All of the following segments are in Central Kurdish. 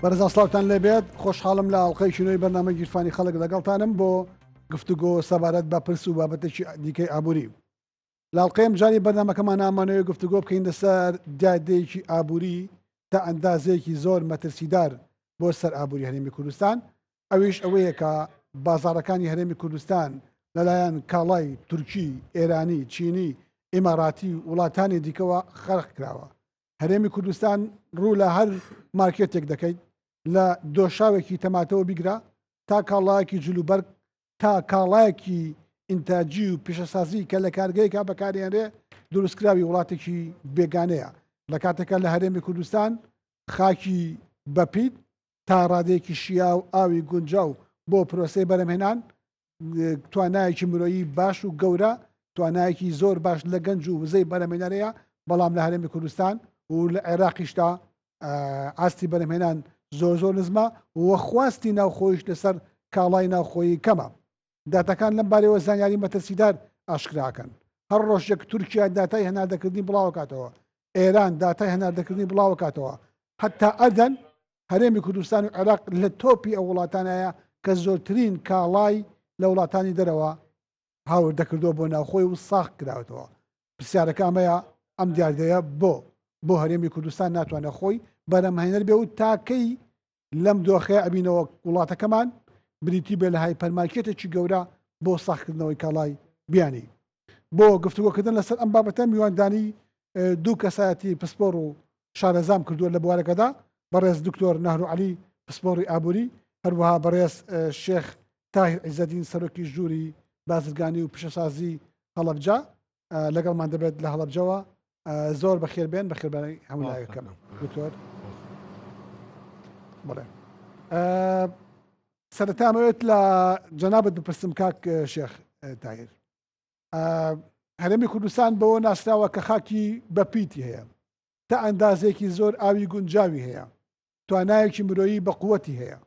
بەرزان سلااوان لێبێت خۆشحاڵم لە ئەڵلقەی نوێی بەرنامە گیرفانی خەڵک لەگەڵتانم بۆ گفتوگۆ سەبارەت بە پرس و بابەتێکی دیکەی ئابووری لاڵقەیەم جاری بەرنامەکەمان ئامانەوەی گفتوگۆ بکەین لەسەر دیاردەیەکی ئابووری تا ئەندازەیەکی زۆر مەترسیدار بۆ سەر ئابووری هەرێمی کوردستان ئەویش ئەوەیە کە بازاڕەکانی هەرێمی کوردستان لەلایەن کاڵای تورکی، ئێرانی، چینی، ئیماراتی و وڵاتانی دیکەوە خەرق کراوە. هەرێمی کوردستان ڕوو لە هەر مارکێتێک دەکەیت لە دۆشاوێکی تەماتەوە بیگرە تا کاڵایەکی جلوبەرگ تا کاڵایەکی ئینتاجی و پیشەسازی کە لە کارگەیەکا بەکارێنرێ دروستکراوی وڵاتێکی بێگانەیە لە کاتێکا لە هەرێمی کوردستان خاکی بەپیت تا ڕادەیەکی شیاو ئاوی گونجاو بۆ پرۆسەی بەرهەمهێنان، توانایەکی مرۆیی باش و گەورە، توانایەکی زۆر باش لە گەنج و وزەی بەرهەمهێنەر هەیە، بەڵام لە هەرێمی کوردستان و لە عێراقیشدا ئاستی بەرهەمهێنان زۆر زۆر نزمە و خواستی ناوخۆیش لەسەر کاڵای ناوخۆیی کەمە. داتاکان لەم بارەیەوە زانیاری مەترسیدار ئاشکراکەن. هەر ڕۆژێک تورکیا داتای هەناردەکردنی بڵاوکاتەوە، ئێران داتای هەناردەکردنی بڵاوکاتەوە، حتا ئەردەن، هەرێمی کوردستان و عێراق لە تۆپی ئەو وڵاتانایە کە زۆرترین کاڵای لە وڵاتانی دەرەوە هاوردە کردووە بۆ ناوخۆی و ساغ کراوەتەوە. پرسیارەکە ئەمەیە ئەم دیاردەیە بۆ بۆ هەرێمی کوردستان ناتوانێت خۆی بەرەمهێنەر بێ و تاکەی لەم دۆخەیە ئەبینەوە وڵاتەکەمان بریتی بێ لە هایپەرمارکێتێکی گەورە بۆ ساغکردنەوەی کاڵای بیانی. بۆ گفتوگۆکردن لەسەر ئەم بابەتە میواندانی دوو کەسایەتی پسپۆڕ و شارەزام کردووە لە بوارەکەدا، بەڕێز دکتۆر نەهرو عەلی پسپۆڕی ئابووری، هەروەها بەڕێز شێخ تاهیر عیزەدین سەرۆکی ژووری بازرگانی و پیشەسازی هەڵەبجە لەگەڵمان دەبێت لە هەڵەبجەوە. زۆر بەخێر بێن، بەخێربێنی هەموو لایەکەم دکتۆر. بەڵێ سەرەتا ئەمەوێت لە جەنابت بپرسم کاک شێخ تاهیر، هەرێمی کوردستان بەوە ناسراوە کە خاکی بەپیتی هەیە، تا ئەندازێکی زۆر ئاوی گونجاوی هەیە، توانایەکی مرۆیی بەقوەتی هەیە،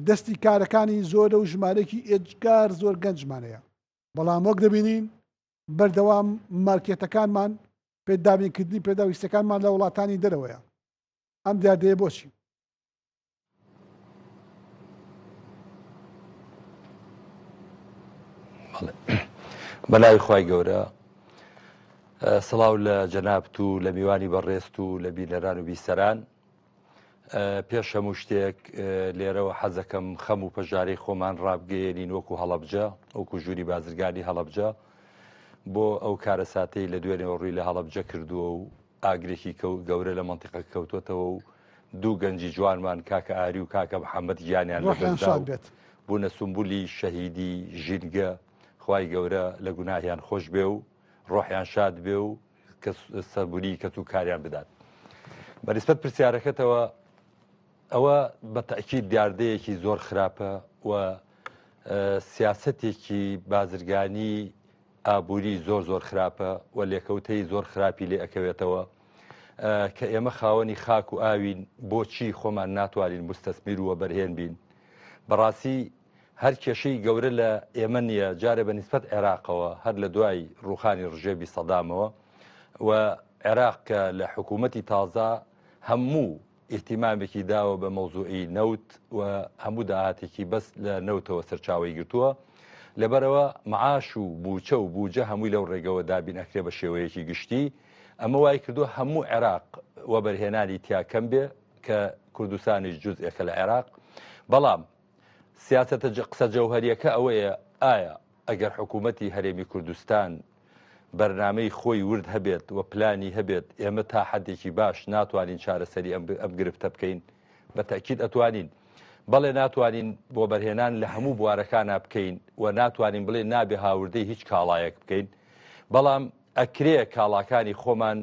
دەستی کارەکانی زۆرە و ژمارەێکی ئێجگار زۆر گەنجمان هەیە، بەڵام وەک دەبینین بەردەوام مارکێتەکانمان پێدابینکردنی پێداویستەکانمان لە وڵاتانی دەرەوەیە. ئەم دیاردەیە بۆچی؟ بەلای خی گەورە سڵاو لە جەنابت و لە میوانی بەڕێست و لە بینەران و بیسەران پێش هەموو شتێک لێرەوە حەزەکەم خەم و پەژارەی خۆمان ڕابگەیەنین وەکو هەڵەبجە وەکو ژووری بازرگانی هەڵەبجە بۆ ئەو کارەساتەی لە دوێنێوە ڕووی لە هەڵەبجە کردووە و ئاگرێکی گەورە لە مەنتیقەکە کەوتۆتەوە و دوو گەنجی جوانمان کاکە ئاری و کاکە محەممەد گیانیان لەدەستدا و بوونە سومبولی شەهیدی ژینگە خوای گەورە لە گوناهیان خۆش بێ و ڕۆحیان شاد بێ و سەبوری کەس و کاریان بدات. بەنسبەت پرسیارەکەتەوە ئەوە بە تەئکید دیاردەیەکی زۆر خراپە و سیاسەتێکی بازرگانی ئابووری زۆر زۆر خراپە و لێکەوتەی زۆر خراپی لێ ئەکەوێتەوە کە ئێمە خاوەنی خاک و ئاوین بۆچی خۆمان ناتوانین مستەسمیر و وەبەرهێن بین بەڕاستی هەر کێشەی گەورە لە ئێمە نییە جارێ بە نیسبەت عێراقەوە هەر لە دوای ڕوخانی ڕژێبی سەدامەوە و عێراق کە لە حکوومەتی تازە هەموو ئیهتیمامێکی داوە بە مەوزوعی نەوت و هەموو داهاتێکی بەس لە نەوتەوە سەرچاوەی گرتووە، لەبەرئەوە معاش و بوچە و بوجە هەمووی لەو ڕێگەوە دابین ئەکرێ بە شێوەیەکی گشتی، ئەمە وای کردووە هەموو عێراق وەبەرهێنانی تیا کەم بێ کە کوردستانیش جوزئێکە لە عێراق، بەڵام سیاسەتە قسە جەوهەریەکە ئەوەیە ئایا ئەگەر حکوومەتی هەرێمی کوردستان بەرنامەی خۆی ورد هەبێت و پلانی هەبێت ئێمە تا حەدێکی باش ناتوانین چارەسەری ئەم گرفتە بکەین؟ بە تەئکید ئەتوانین. بەڵێ ناتوانین وەبەرهێنان لە هەموو بوارەکانا بکەین و ناتوانین بڵێین نابێ هاوردەی هیچ کاڵایەک بکەین، بەڵام ئەکرێ کاڵاکانی خۆمان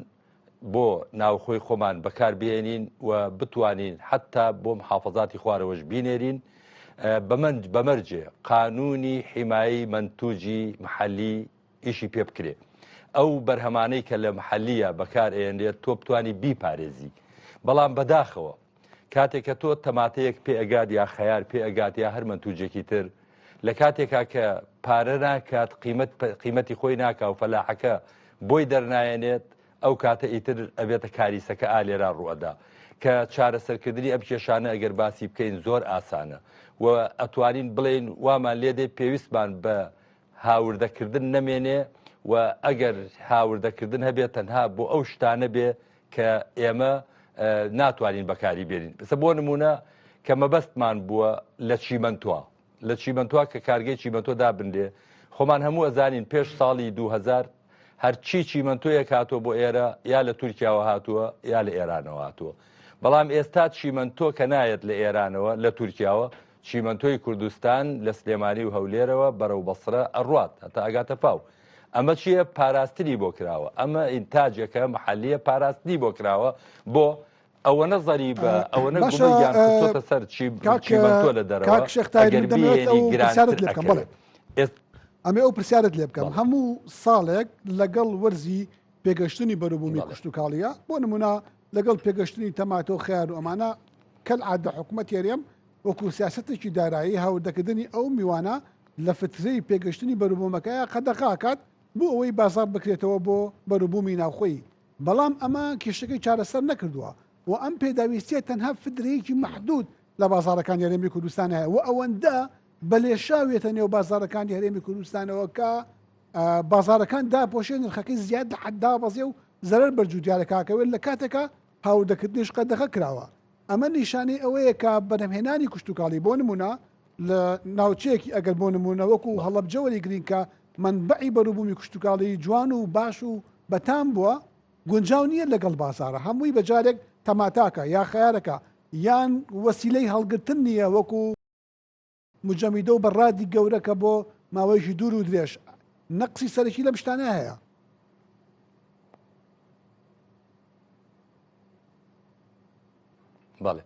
بۆ ناوخۆی خۆمان بەکار بهێنین و بتوانین حەتتا بۆ محافەزاتی خوارەوەش بینێرین بەمەرجێ قانونی حیمایەی مەنتوجی محەلی ئیشی پێ بکرێ ئەو بەرهەمانەی کە لە محەلیە بەکار ئێنرێت تۆ بتانی بیپارێزی بەڵام بەداخەوە کاتێک کە تۆ تەماتەیەک پێ ئەگات یا خەیار پێ ئەگات یا هەر مەنتوجێکی تر لە کاتێکا کە پارە ناکات قیمەت قیمەتی خۆی ناکا و فەلاحەکە بۆی دەرنایەنێت ئەو کاتە ئیتر ئەبێتە کاریسەکە ئا لێرا ڕوئەدا. کە چارەسەرکردنی ئەم کێشانە ئەگەر باسی بکەین زۆر ئاسانە و ئەتوانین بڵێین وامان لێدێ پێویستمان بە هاوردەکردن نەمێنێ و ئەگەر هاوردەکردن هەبێت تەنها بۆ ئەو شتانە بێ کە ئێمە ناتوانین بەکاری بێنین بسە بۆ نمونە کە مەبەستمان بووە لە چیمەنتوە لە چیمەنتوە کە کارگەی چیمەنتۆ دابنرێ خۆمان هەموو ئەزانین پێش ساڵی 2000 هەرچی چیمەنتۆیەک هاتووە بۆ ئێرە یا لە تورکیاوە هاتووە یا لە ئێرانەوە هاتووە بەڵام ئێستا چیمەنتۆ کە نایەت لە ئێرانەوە لە تورکیاوە چیمەنتۆی کوردستان لە سلێمانی و هەولێرەوە بەرەو بەسرە ئەڕوات هەتا ئەگاتە فاو. ئەمە چییە؟ پاراستنی بۆ کراوە. ئەمە ئینتاجێکە محەلییە پاراستنی بۆ کراوە بۆ ئەوەنە زەریبە ئەوەنە باشە گومرگیان خستۆتە سەر چی کاک چیمەنتۆ لە دەرەوە کاک شێخ تاهیر ئەگەر من دەمەوێت بیهێنی ئەو پرسیارت گرانتر لێ بکەم ئەکەوێ. بەڵێ ئێست ئەمێ ئەو پرسیارت لێ بکەم بەڵێ هەموو ساڵێک لەگەڵ وەرزی پێگەشتنی بەروبوومی بەڵێ کشتوکاڵیە بۆ نمونە لەگەڵ پێگەشتنی تەماتە و خەیار و ئەمانە کەلعادە حکومەتی هەرێم وەکو سیاسەتێکی دارایی هاوردەکردنی ئەو میوانە لە فترەی پێگەشتنی بەروبوومەکەیا قەدەغە ئەکات بۆ ئەوەی بازاڕ بکرێتەوە بۆ بەروبوومی ناوخۆیی، بەڵام ئەمە کێشەکەی چارەسەر نەکردووە و ئەم پێداویستیە تەنها فترەیەکی مەحدود لە بازاڕەکانی هەرێمی کوردستان هەیە و ئەوەندە بە لێشاو یەتە نێو بازاڕەکانی هەرێمی کوردستانەوە کە بازاڕەکان داپۆشێ نرخەکەی زیاد لە حەد دابەزێ و زەرەر بەر جوتیارەکە ئەکەوێت لە کاتێکا هاوردەکردنیش قەدەغە کراوە. ئەمە نیشانەی ئەوەیە کە بەرهەمهێنانی کشتوکاڵی بۆ نمونە لە ناوچەیەکی ئەگەر بۆ نمونە وەکو هەڵەبجە وەریگرین کە مەنبەعی بەروبوومی کشتوکاڵی جوان و باش و بەتام بووە گونجاو نییە لەگەڵ بازارە هەمووی بە جارێک تەماتاکە یا خەیارەکە یان وەسیلەی هەڵگرتن نییە وەکو مجەمیدە و بەڕادی گەورە کە بۆ ماوەیەکی دوور و درێژ نەقسی سەرەکی لەم شتانە هەیە. بەڵێ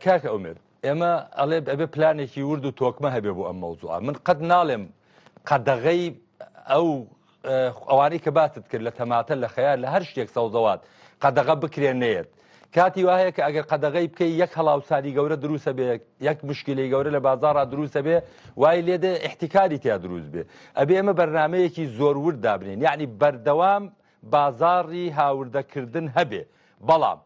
کاکە ئومێد ئێمە ئەڵێ ئەبێ پلانێکی ورد و تۆکمە هەبێ بۆ ئەم مەوزوعە من قەت ناڵێم قەدەغەی ئەو ئەوانەی کە باست کرد لە تەماتە لە خەیار لە هەر شتێک سەوزەوات قەدەغە بکرێ نەیەت کاتی وایە کە ئەگەر قەدەغەی بکەی یەک هەڵاوسانی گەورە دروسە بێ یەک مشکلی گەورە لە بازاڕا دروسە بێ وای لێدێ احتیکاری تیا دروست بێ ئەبێ ئێمە بەرنمەیەکی زۆر ورد دابنێن یعنی بەردەوام بازاڕی هاوردەکردن هەبێ بەڵام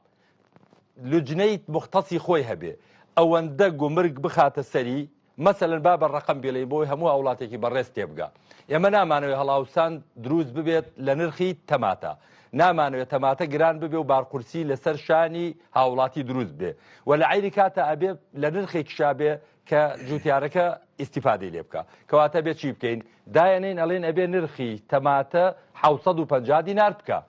لجنەی مختصی خۆی هەبێ ئەوەندە گومرگ بخاتە سەری مەسەلەن با بە ڕەقەم بیڵێین بۆی هەموو هاوڵاتێکی بەڕێز تێبگا. ئێمە نامانەوێ هەڵاوسان دروست ببێت لە نرخی تەماتە. نامانەوێ تەماتە گران ببێ و بارقورسی لەسەر شانی هاوڵاتی دروست بێ و لە عەینی کاتا ئەبێ لە نرخێکیشا بێ کە جوتیارەکە ئیستیفادەی لێ بکا. کەواتە ئەبێ چی بکەین؟ دایەنێین ئەڵێین ئەبێ نرخی تەماتە 750 دینار بکا.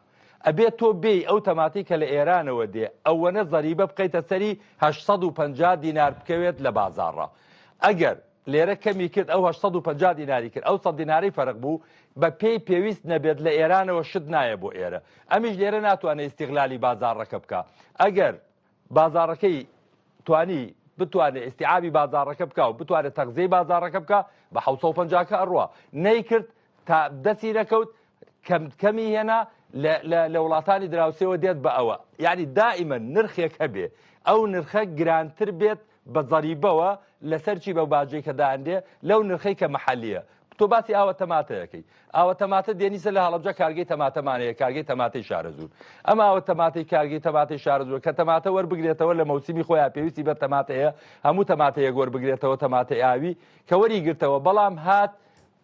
ئەبێ تۆ بێی ئەو تەماتەی کە لە ئێرانەوە دێ ئەوەنە زەریبە بخەیتە سەری 850 دینار بکەوێت لە بازاڕا ئەگەر لێرە کەمی کرد ئەو 850 دیناری کرد ئەو 100 دیناری فەرق بوو بە پێی پێویست نەبێت لە ئێرانەوە شت نایە بۆ ئێرە ئەمیش لێرە ناتوانێت ئیستیغلالی بازاڕەکە بکا ئەگەر بازاڕەکەی توانی بتوانێت ئیستیعابی بازاڕەکە بکا و بتوانێت تەغزیەی بازاڕەکە بکا بە 750 کە ئەڕوا نەیکرد تا دەستی نەکەوت کەم کەمی هێنا لە وڵاتانی دراوسێوە دێت بە ئەوە یعنی دائیمە نرخێک هەبێ ئەو نرخە گرانتر بێت بە زەریبەوە لەسەر چی بە باجەی کە داندێ لەو نرخەی کە محلیە تۆ باسی ئاوە تەماتەیەکەی ئاوە تەماتە دێنیسە لە هەڵەبجە کارگەی تەماتەمانەیە کارگەی تەماتەی شارەزوور ئەم ئاوە تەماتەی کارگەی تەماتەی شارەزوور کە تەماتە وەربگرێتەوە لە مەوسیمی خۆیان پێویستی بە تەماتەیە هەموو تەماتەیەک وەربگرێتەوە تەماتەی ئاوی کە وەری گرتەوە بەڵام هات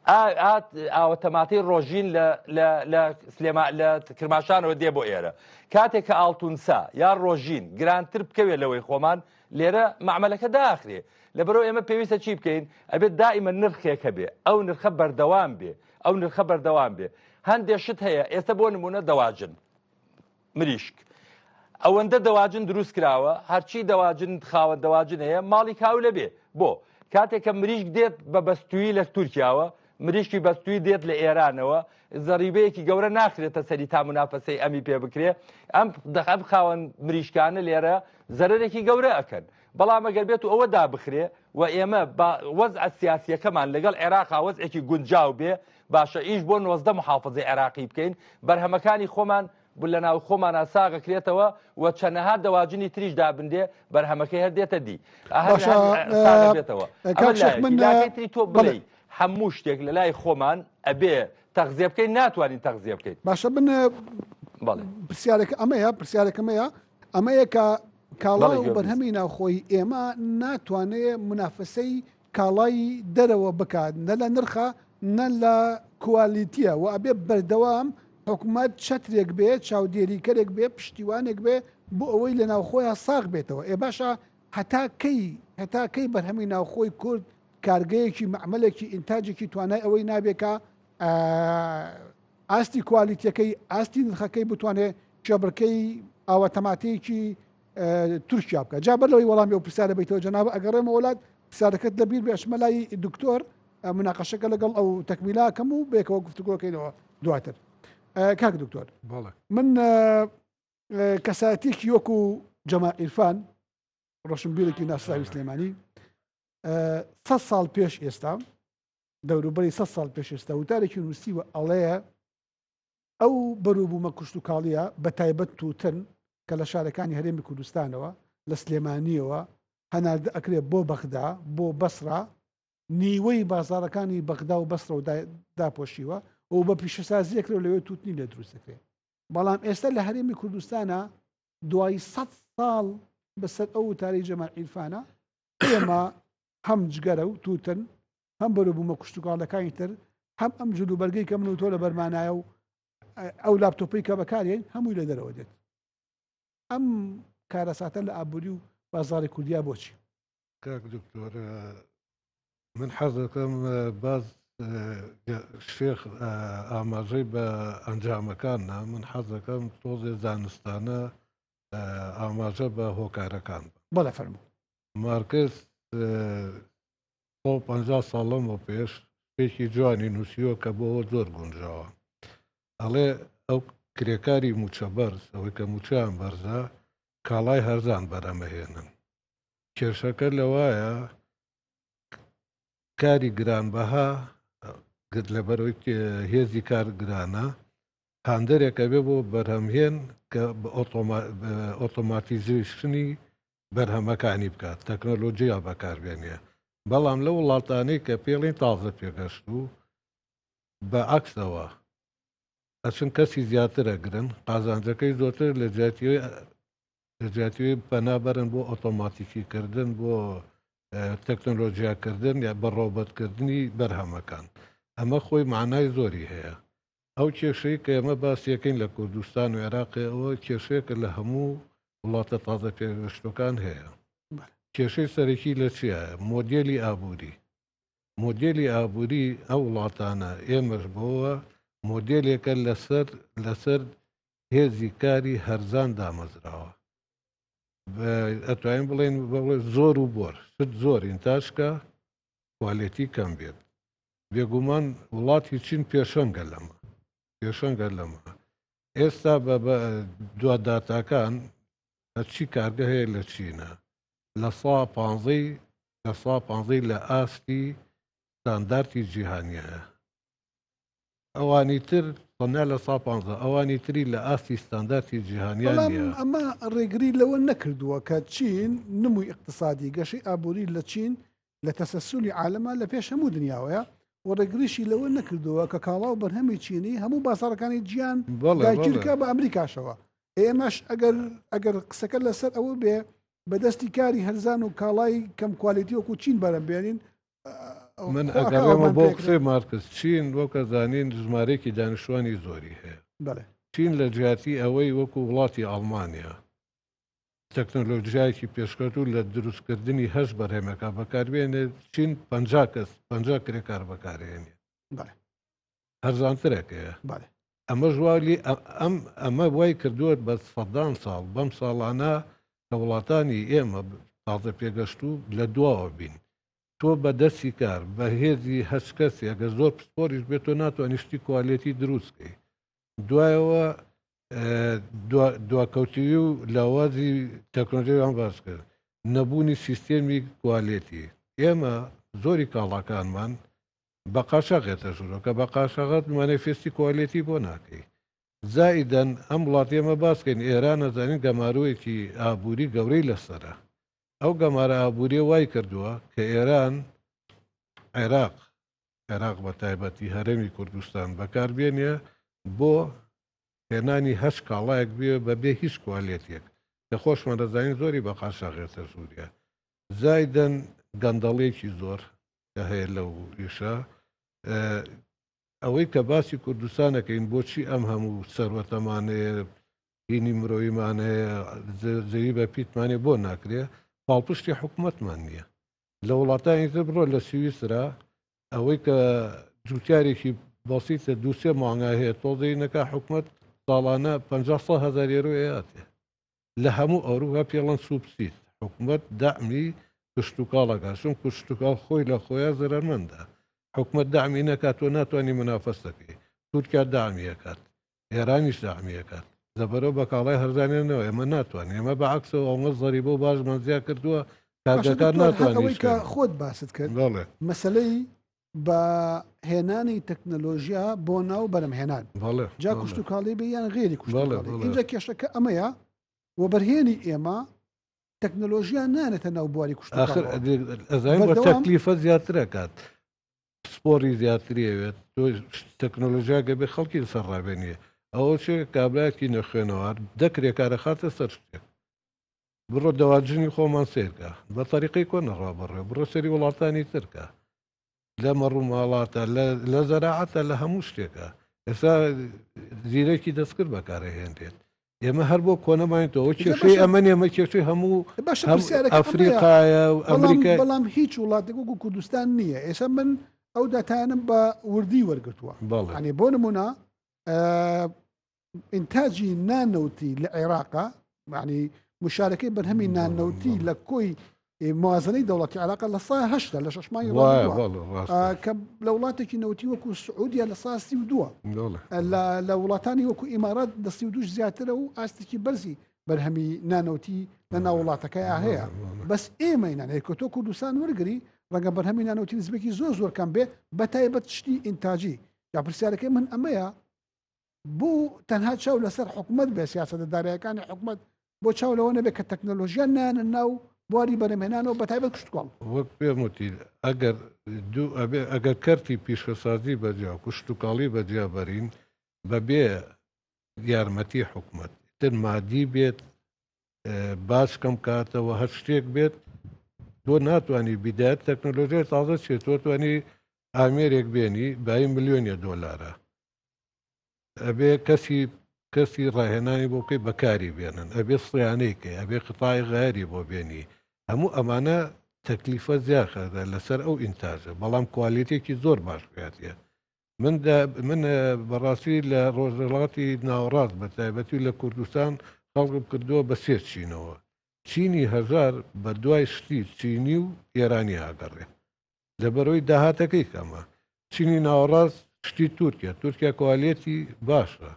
ئات ئاوە تەماتەی ڕۆژین لە لە لە سلێما لە کرماشانەوە دێ بۆ ئێرە کاتێک کە ئاڵتونسا یا ڕۆژین گرانتر بکەوێت لەوەی خۆمان لێرە مەعمەلەکە داخرێ لەبەرەوە ئێمە پێویستە چی بکەین ئەبێت دائیمە نرخێک هەبێ ئەو نرخە بەردەوام بێ ئەو نرخە بەردەوام بێ هەندێک شت هەیە ئێستا بۆ نمونە دەواجن مریشک ئەوەندە دەواجن دروست کراوە هەرچی دەواجن خاوەن دەواجن هەیە ماڵی کاولە بێ بۆ کاتێک کە مریشک دێت بە بەستووی لە تورکیاوە مریشکی بەستووی دێت لە ئێرانەوە زەریبەیەکی گەورە ناخرێتە سەری تا منافەسەی ئەمی پێ بکرێ ئەم دەخەم خاوەن مریشکانە لێرە زەرەرێکی گەورە ئەکەن بەڵام ئەگەر بێت و ئەوە دابخرێ و ئێمە وەزعە سیاسیەکەمان لەگەڵ عێراقا وەزعێکی گونجاو بێ باشە ئیش بۆ 90 محافظی عێراقی بکەین بەرهەمەکانی خۆمان لە ناو خۆمانا ساغ ئەکرێتەوە و چەنەها دەواجنی تریش دابنرێ بەرهەمەکەی هەر دێتە دی باشە ساغ بێتەوە کاک شێخ من لاکەی تری تۆ بەڵێ بڵێی هەموو شتێک لە لای خۆمان ئەبێ تەغزیە بکەین ناتوانین تەغزیە بکەین باشە من بەڵێ پرسیارێک ئەمەیە پرسیارێکەمەیە ئەمەیە کە کاڵا و بەرهەمی ناوخۆی ئێمە ناتوانێ منافەسەی کاڵای دەرەوە بکات نە لە نرخە نە لە کوالیتیە و ئەبێ بەردەوام حکومەت چەترێک بێ چاودێریکەرێک بێ پشتیوانێک بێ بۆ ئەوەی لە ناوخۆیان ساغ بێتەوە. ئێ باشە هەتا کەی هەتا کەی بەرهەمی ناوخۆی کورد کارگەیەکی مەعمەلێکی ئینتاجێکی توانای ئەوەی نابێ کە ئاستی کوالیتیەکەی ئاستی نرخەکەی بتوانێت کێبڕکەی ئاوە تەماتەیەکی تورکیا بکە جا بەر لەوەی وەڵامی ئەو پرسیارە بیتەوە جەناب ئەگەڕێمە وڵات پرسیارەکەت لەبیر بێ ئەچمە لای دکتۆر مناقەشەکە لەگەڵ ئەو تەکمیلاکەم و بێکەوە گفتوگۆکەینەوە دواتر کاک دکتۆر من کەسایەتێکی وەکو جەما ئیرفان ڕۆشنبیرێکی ناسراوی سلێمانی سە ساڵ پێش ئێستا دەوروبەری سە ساڵ پێش ئێستا وتارێکی نووسیوە ئەڵێ ئەو بەروبوومە کشتتوکاڵیە بە تایبەت تووتن کە لە شارەکانی هەرێمی کوردستانەوە لە سلێمانیەوە هەناردە ئەکرێ بۆ بەغدا بۆ بەسرا نیوەی بازارەکانی بەغدا و بەسرە و داپۆشیوە و بە پیشەسازیەکرێ و لەوێ تووتنی لێ دروستەکرێ بەڵام ئێستا لە هەرێمی کوردستانە دوای سە ساڵ بەسەر ئەو وتارەی جەمال عیرفانە ئێمە هەم جگەرە و تووتن هەم بەروبوومە کشتوکاڵەکانی تر هەم ئەم جلوبەرگەی کە من و تۆ لە بەرمانایە و ئەو لاپتۆپی کە بەکارێن هەمووی لە دەرەوە دێت ئەم کارەساتە لە ئابووری و بازاری کوردیا بۆچی؟ کاک دکتۆر من حەز دەکەم باز شێخ ئاماژەی بە ئەنجامەکان نا من حەز دەکەم تۆزێ زانستانە ئاماژە بە هۆکارەکان بەڵێ فەرموو. مارکس 150 ساڵ لەمەو پێش شتێکی جوانی نووسیوە کە بۆەوە زۆر گونجاوە ئەڵێ ئەو کرێکاری موچە بەرز ئەوەی کە موچەیان بەرزە کاڵای هەرزان بەرەمەهێنن کێشەکە لەوایە کاری گرانبەها گرت لەبەرەوەی هێزی کار گرانە هاندەرێکە بێ بۆ بەرهەمهێن کە ئۆتۆماتیزیشنی بەرهەمەکانی بکات تەکنەلۆجیا بەکاربێنێ بەڵام لە وڵاتانەی کە پێڵین تازە پێگەشت و بە عکسەوە ئەچن کەسی زیاتر ئەگرن قازانجەکەی زۆرتر لە جیاتیەوەی لە جیاتیەوەی پەنا بەرن بۆ ئۆتۆماتیکی کردن بۆ تەکنۆلۆژیاکردن یا بە ڕۆبەتکردنی بەرهەمەکان ئەمە خۆی معنای زۆری هەیە ئەو کێشەی کە ئێمە باسیەکەین لە کوردستان و عێراقی ئەوە کێشەیەکە لە هەموو وڵاتە تازە پێگەشتوەکان هەیە کێشەی سەرەکی لە چیە مۆدێلی ئابووری مۆدێلی ئابووری ئەو وڵاتانە ئێمەش بۆوە مۆدێلێکە لەسەر لەسەر هێزی کاری هەرزان دامەزراوە ئەتوانین بڵێن بڵێ زۆر و بۆر شت زۆر ئینتاجکە کوالێتی کەم بێت بێگومان وڵاتی چین پێشەنگە لەمە پێشەنگە لەمە ئێستا بە دوا داتاکان هەرچی کارگە هەیە لە چینە لە سا پانزەی لە سا پانزەی لە ئاستی ستاندارتی جیهانیە ئەوانی تر تەنیا لە سا پانزە ئەوانی تری لە ئاستی ستاندارتی جیهانیان بەڵام نییە. ئەمە ڕێگری لەوە نەکردووە کە چین نموی ئیقتسادی گەشەی ئابووری لە چین لە تەسەسولی عالەمە لە پێش هەموو دنیاوەیە و ڕێگریشی لەوە نەکردووە کە کاڵا و بەرهەمی چینی هەموو بازاڕەکانی جیان بەڵێ داگیر بەڵێ. کا بە ئەمریکاشەوە. ئێمەش ئەگەر ئەگەر قسەکە لەسەر ئەوە بێ بە دەستی کاری هەرزان و کاڵای کەم کوالێتی وەکو چین بەرەم بێنین من ئەگەڕێمە بۆ قسەی مارکس چین وەکە زانین ژمارەیەکی دانیشتوانی زۆری هەیە چین لە جیاتی ئەوەی وەکو وڵاتی ئەڵمانیا تەکنۆلۆژیایەکی پێشکەوتوو لە دروستکردنی هەش بەرهەمەکە بەکاربێنێت چین 50 کەس 50 کرێکار بەکارهێنێت هەرزانترەکەیە ئەمەش وا لی ئەم ئەمە وای کردووە بە سەدان ساڵ بەم ساڵانە کە وڵاتانی ئێمە تازە پێگەشتوو لە دواوە بین تۆ بە دەستی کار بە هێزی هەچ کەسێک ئەگەر زۆر پسپۆریش بێت تۆ ناتوانانی شتی کوالێتی دروست کەی دوایەوە دواکەوتوی و لاوازی تەکنۆلۆژیان باس کرد نەبوونی سیستێمی کوالێتی ئێمە زۆری کاڵاکانمان بە قاچاغ ێتە ژوورەوە کە بە قاچاغات مانیفێستی کوالێتی بۆ ناکەی زائیدەن ئەم وڵاتی ئێمە باس کەین ئێران ئەزانین گەمارۆیەکی ئابووری گەورەی لەسەرە ئەو گەمارە ئابووریە وای کردووە کە ئێران عێراق عێراق بە تایبەتی هەرێمی کوردستان بەکاربێنێ بۆ هێنانی هەچ کاڵایەک بێ بەبێ هیچ کوالێتێک. کە خۆشمان دەزانین زۆری بە قاچاغێتە ژووریە زایدەن گەندەڵێکی زۆر کە هەیە لەو ئیشە. ئەوەی کە باسی کوردستانەکەین بۆچی ئەم هەموو سەروەتەمان هەیە هینی مرۆیمان هەیە زەوی بە پیتمانێ بۆ ناکرێ پاڵپشتی حکوومەتمان نییە لە وڵاتانی تر بڕۆ لە سویسرا ئەوەی کە جوتیارێکی بەسیتە دووسێ مانگا هەیە تۆزەی نەکا حکومت ساڵانە 50 هزار یێرۆ ئەیاتێ لە هەموو ئەوروپا پێڵەن سوبسید حکومت دەعمی کشتوکاڵ ئەکات چون کشتوکاڵ خۆی لە خۆیا زەرەرمەندە حکومت دەعمی نەکات تۆ ناتوانانی منافەسەکەی تورکیا دەعمی ئەکات ئێرانیش دەعمی ئەکات لەبەرەوە بە کاڵای هەرزانیانەوە ئێمە ناتوانین ئێمە بە عەکسەوە ئەوەنە زەریبە و باجمان زیاد کردووە باشە کارگەکان دکتۆر هەر ناتوانین ئەوەی ئیش کە کەن خۆت باست کرد بەڵێ مەسەلەی بە هێنانی تەکنەلۆژیا بۆ ناو بەرەمهێنان بەڵێ جا بەڵێ کوشتتوکاڵی بێ یان غێری بەڵێ کوشتتوکاڵی بەڵێ ئینجا کێشەکە ئەمەیە وەبەرهێنی ئێمە تەکنەلۆژیا نانێتە ناو بواری ئاخر کوشتتوکاڵەوە ئەزانین بە بەردەوام تەکلیفە زیاترەکات پسپۆڕی زیاتری ئەوێت تۆ تەکنۆلۆژیا گە بێ خەڵکی لەسەر ڕابێنیە ئەوە چێ کابراکی نەخوێنەوار دەکرێ کارە خاتە سەر شتێک بڕۆ دەواجنی خۆمان سێرکە بە تەریقەی کۆنە ڕا بڕێ بڕۆ سەری وڵاتانی ترکە لە مەڕوماڵاتە لە زەراعەتە لە هەموو شتێکە ئێستا زیرەکی دەستکرد بەکارەهێنرێت ئێمە هەر بۆ کۆنەماینەوە کێشەی ئەمە نێمە کێشەی هەموو باشە پرسیارەکە ئەمەیە ئەفریقایە و بەڵام ئەمریکا بەڵام هیچ وڵاتێک وەکو کوردستان نییە ئێستا من ئەو داتایانم بە وردی وەرگتووە بەڵێ ئەنی بۆ نمونە ئینتاجی نانەوتی لە عێراقا معنی مشارەکەی بەرهەمی نانەوتی لە کۆی موازنەی دەوڵەتی عێراق لە سا هەشتا لە شەش مانگی ڕابردووە کە لە وڵاتێکی نەوتی وەکو سعودیە لە سا 32 لە وڵاتانی وەکو ئیمارات لە 32 زیاترە و ئاستێکی بەرزی بەرهەمی نانەوتی لە ناو وڵاتەکەیا هەیە بەس ئێمەی نانێت کە تۆ کوردستان وەرگری ڕەنگە بەرهەمی نانەوتی نزمێکی زۆر زۆر کەم بێ بە تایبەت شتی ئینتاجی یا پرسیارەکەی من ئەمەیە بۆ تەنها چاو لەسەر حکومەت بێ سیاسەتە دارایەکانی حکومەت بۆ چاو لەوە نەبێت کە تەکنەلۆژیا نانە ناو بواری بەرهەمهێنانەوە بە تایبەت کشتوکاڵ. وەک پێم وتی ئەگەر دوو ئەبێ ئەگەر کەرتی پیشەسازی بەجیا و کشتوکاڵی بەجیا بەرین بەبێ یارمەتی حکومەت تر مادی بێت باج کەم کاتەوە هەر شتێک بێت تۆ ناتوانانی بیدایەت تەکنۆلۆژیای تازە چێت تۆ توانی ئامێرێک بێنی بای ملیۆنیە دۆلارە ئەبێ کەسی کەسی ڕاهێنانی بۆ بکەی بەکاری بێنن ئەبێ سیانەی کەی ئەبێ قەتای غیری بۆ بێنی هەموو ئەمانە تەکلیفە زیاخەدە لەسەر ئەو ئینتاجە بەڵام کوالێتێکی زۆر باش پێاتە من من بەڕاستی لە ڕۆژهەڵاتی ناوەڕاست بە تایبەتی لە کوردستان خەڵکم کردووە بە سێ چینەوە چینی هەژار بە دوای شتی چینی و ئێرانی ئاگەڕێ لەبەرەوەی داهاتەکەی کەمە چینی ناوەڕاست شتی تورکیا تورکیا کوالێتی باشە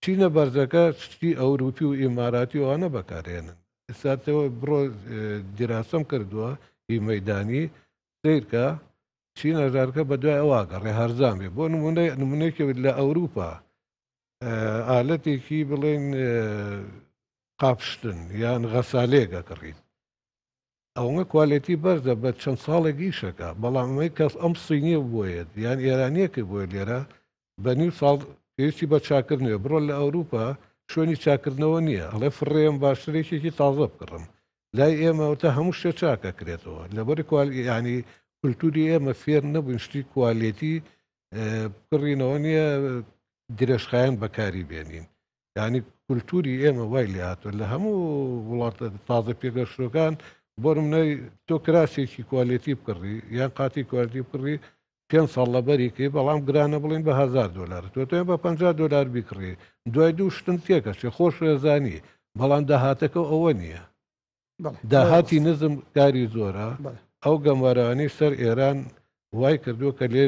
چینە بەرزەکە شتی ئەوروپی و ئیماراتی ئەوانە بەکارهێنن ئێستاتەوە بڕۆ دیراسەم کردووە هی مەدانی سیرکە چین هەژارەکە بە دوای ئەوە گەڕێ هەرزان بێ بۆ نمونە نمونەیەکی لە ئەوروپا ئالەتێکی بڵێن قاپشتن یان غەسالەیەک ئەکڕیت ئەوەنە کوالێتی بەرزە بە چەند ساڵێک ئیشەکە بەڵام ئەمەی کەس ئەم سینیە بۆیەت یان ئێرانیەکە بۆیە لێرە بە نیو ساڵ پێویستی بە چاکردنەوە بڕۆ لە ئەوروپا شوێنی چاکردنەوە نییە ئەڵێ فڕێم باشتر یەکێکی تازە بکڕم لای ئێمە تا هەموو شتێ چاکەکرێتەوە لەبەر ینی کولتوری ئێمە فێر نەبووین شتی کوالێتی بکڕینەوە نییە درێژخایەن بەکاری بێنین یعنی کولتوری ئێمە وای لێ هاتووە لە هەموو وڵاتە تازە پێگەشتوەکان بۆ نمونە تۆ کراسێکی کوالێتی بکڕی یان قاتی کوالێتی بکڕی پێ ساڵ لەبەری کەی بەڵام گرانە بڵین بە 1000 دلار تۆ تۆ بە 50 دلار بیکڕی دوای دوو شتن تێکەچێ خۆش ڕێزانی بەڵام داهاتەکە ئەوە نییە داهاتی نزم کاری زۆرە ئەو گەمارانی سەر ئێران وای کردووە کە لێ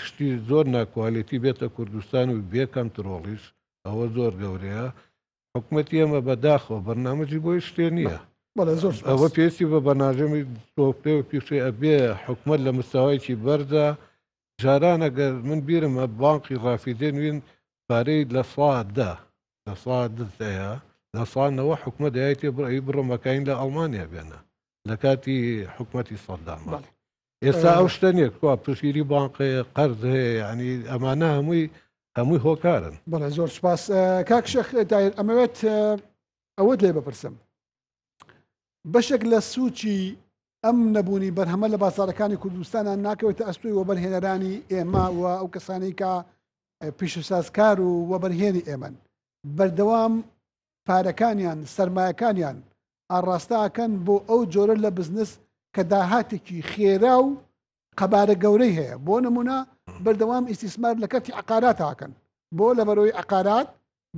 شتی زۆر ناکوالێتی بێتە کوردستان و بێ کەنترۆڵیش ئەوە زۆر گەورەیە حکومەتی ئێمە بەداخەوە بەرنامەجی بۆی شتێ نییە ئەوە پێویستی بە بەناژەمی تۆپێ و پیشەی ئەبێ حکومەت لە مستەوایەکی بەرزە جاران ئەگەر من بیرمە بانقی ڕافیدێن وین پارەی لە سا دە لە سا دەیە لە سا نەوە حکومەت دەیایتێ بڕی بڕۆ مەکاین لە ئەڵمانیا بێنە لە کاتی حکومەتی سەدامە ئێستا ئەو شتە نییە کوا پشتگیری بانقەیە قەرز هەیە یعنی ئەمانە هەمووی هەمووی هۆکارن. بەڵێ زۆر سوپاس کاک شێخ تاهیر ئەمەوێت ئەوەت لێ بپرسم. بەشێک لە سوچی ئەم نەبوونی بەرهەمە لە بازاڕەکانی کوردستانا ناکەوێتە ئەستۆی وەبەرهێنەرانی ئێمە و ئەو کەسانەی کە پیشەسازکار و وەبەرهێنی ئێمەن بەردەوام پارەکانیان سەرمایەکانیان ئاڕاستە ئەکەن بۆ ئەو جۆرە لە بزنس کە داهاتێکی خێرا و قەبارە گەورەی هەیە بۆ نمونە بەردەوام ئیستیسمار لە کەرتی عقارات ئاکەن بۆ لەبەرەوەی عقارات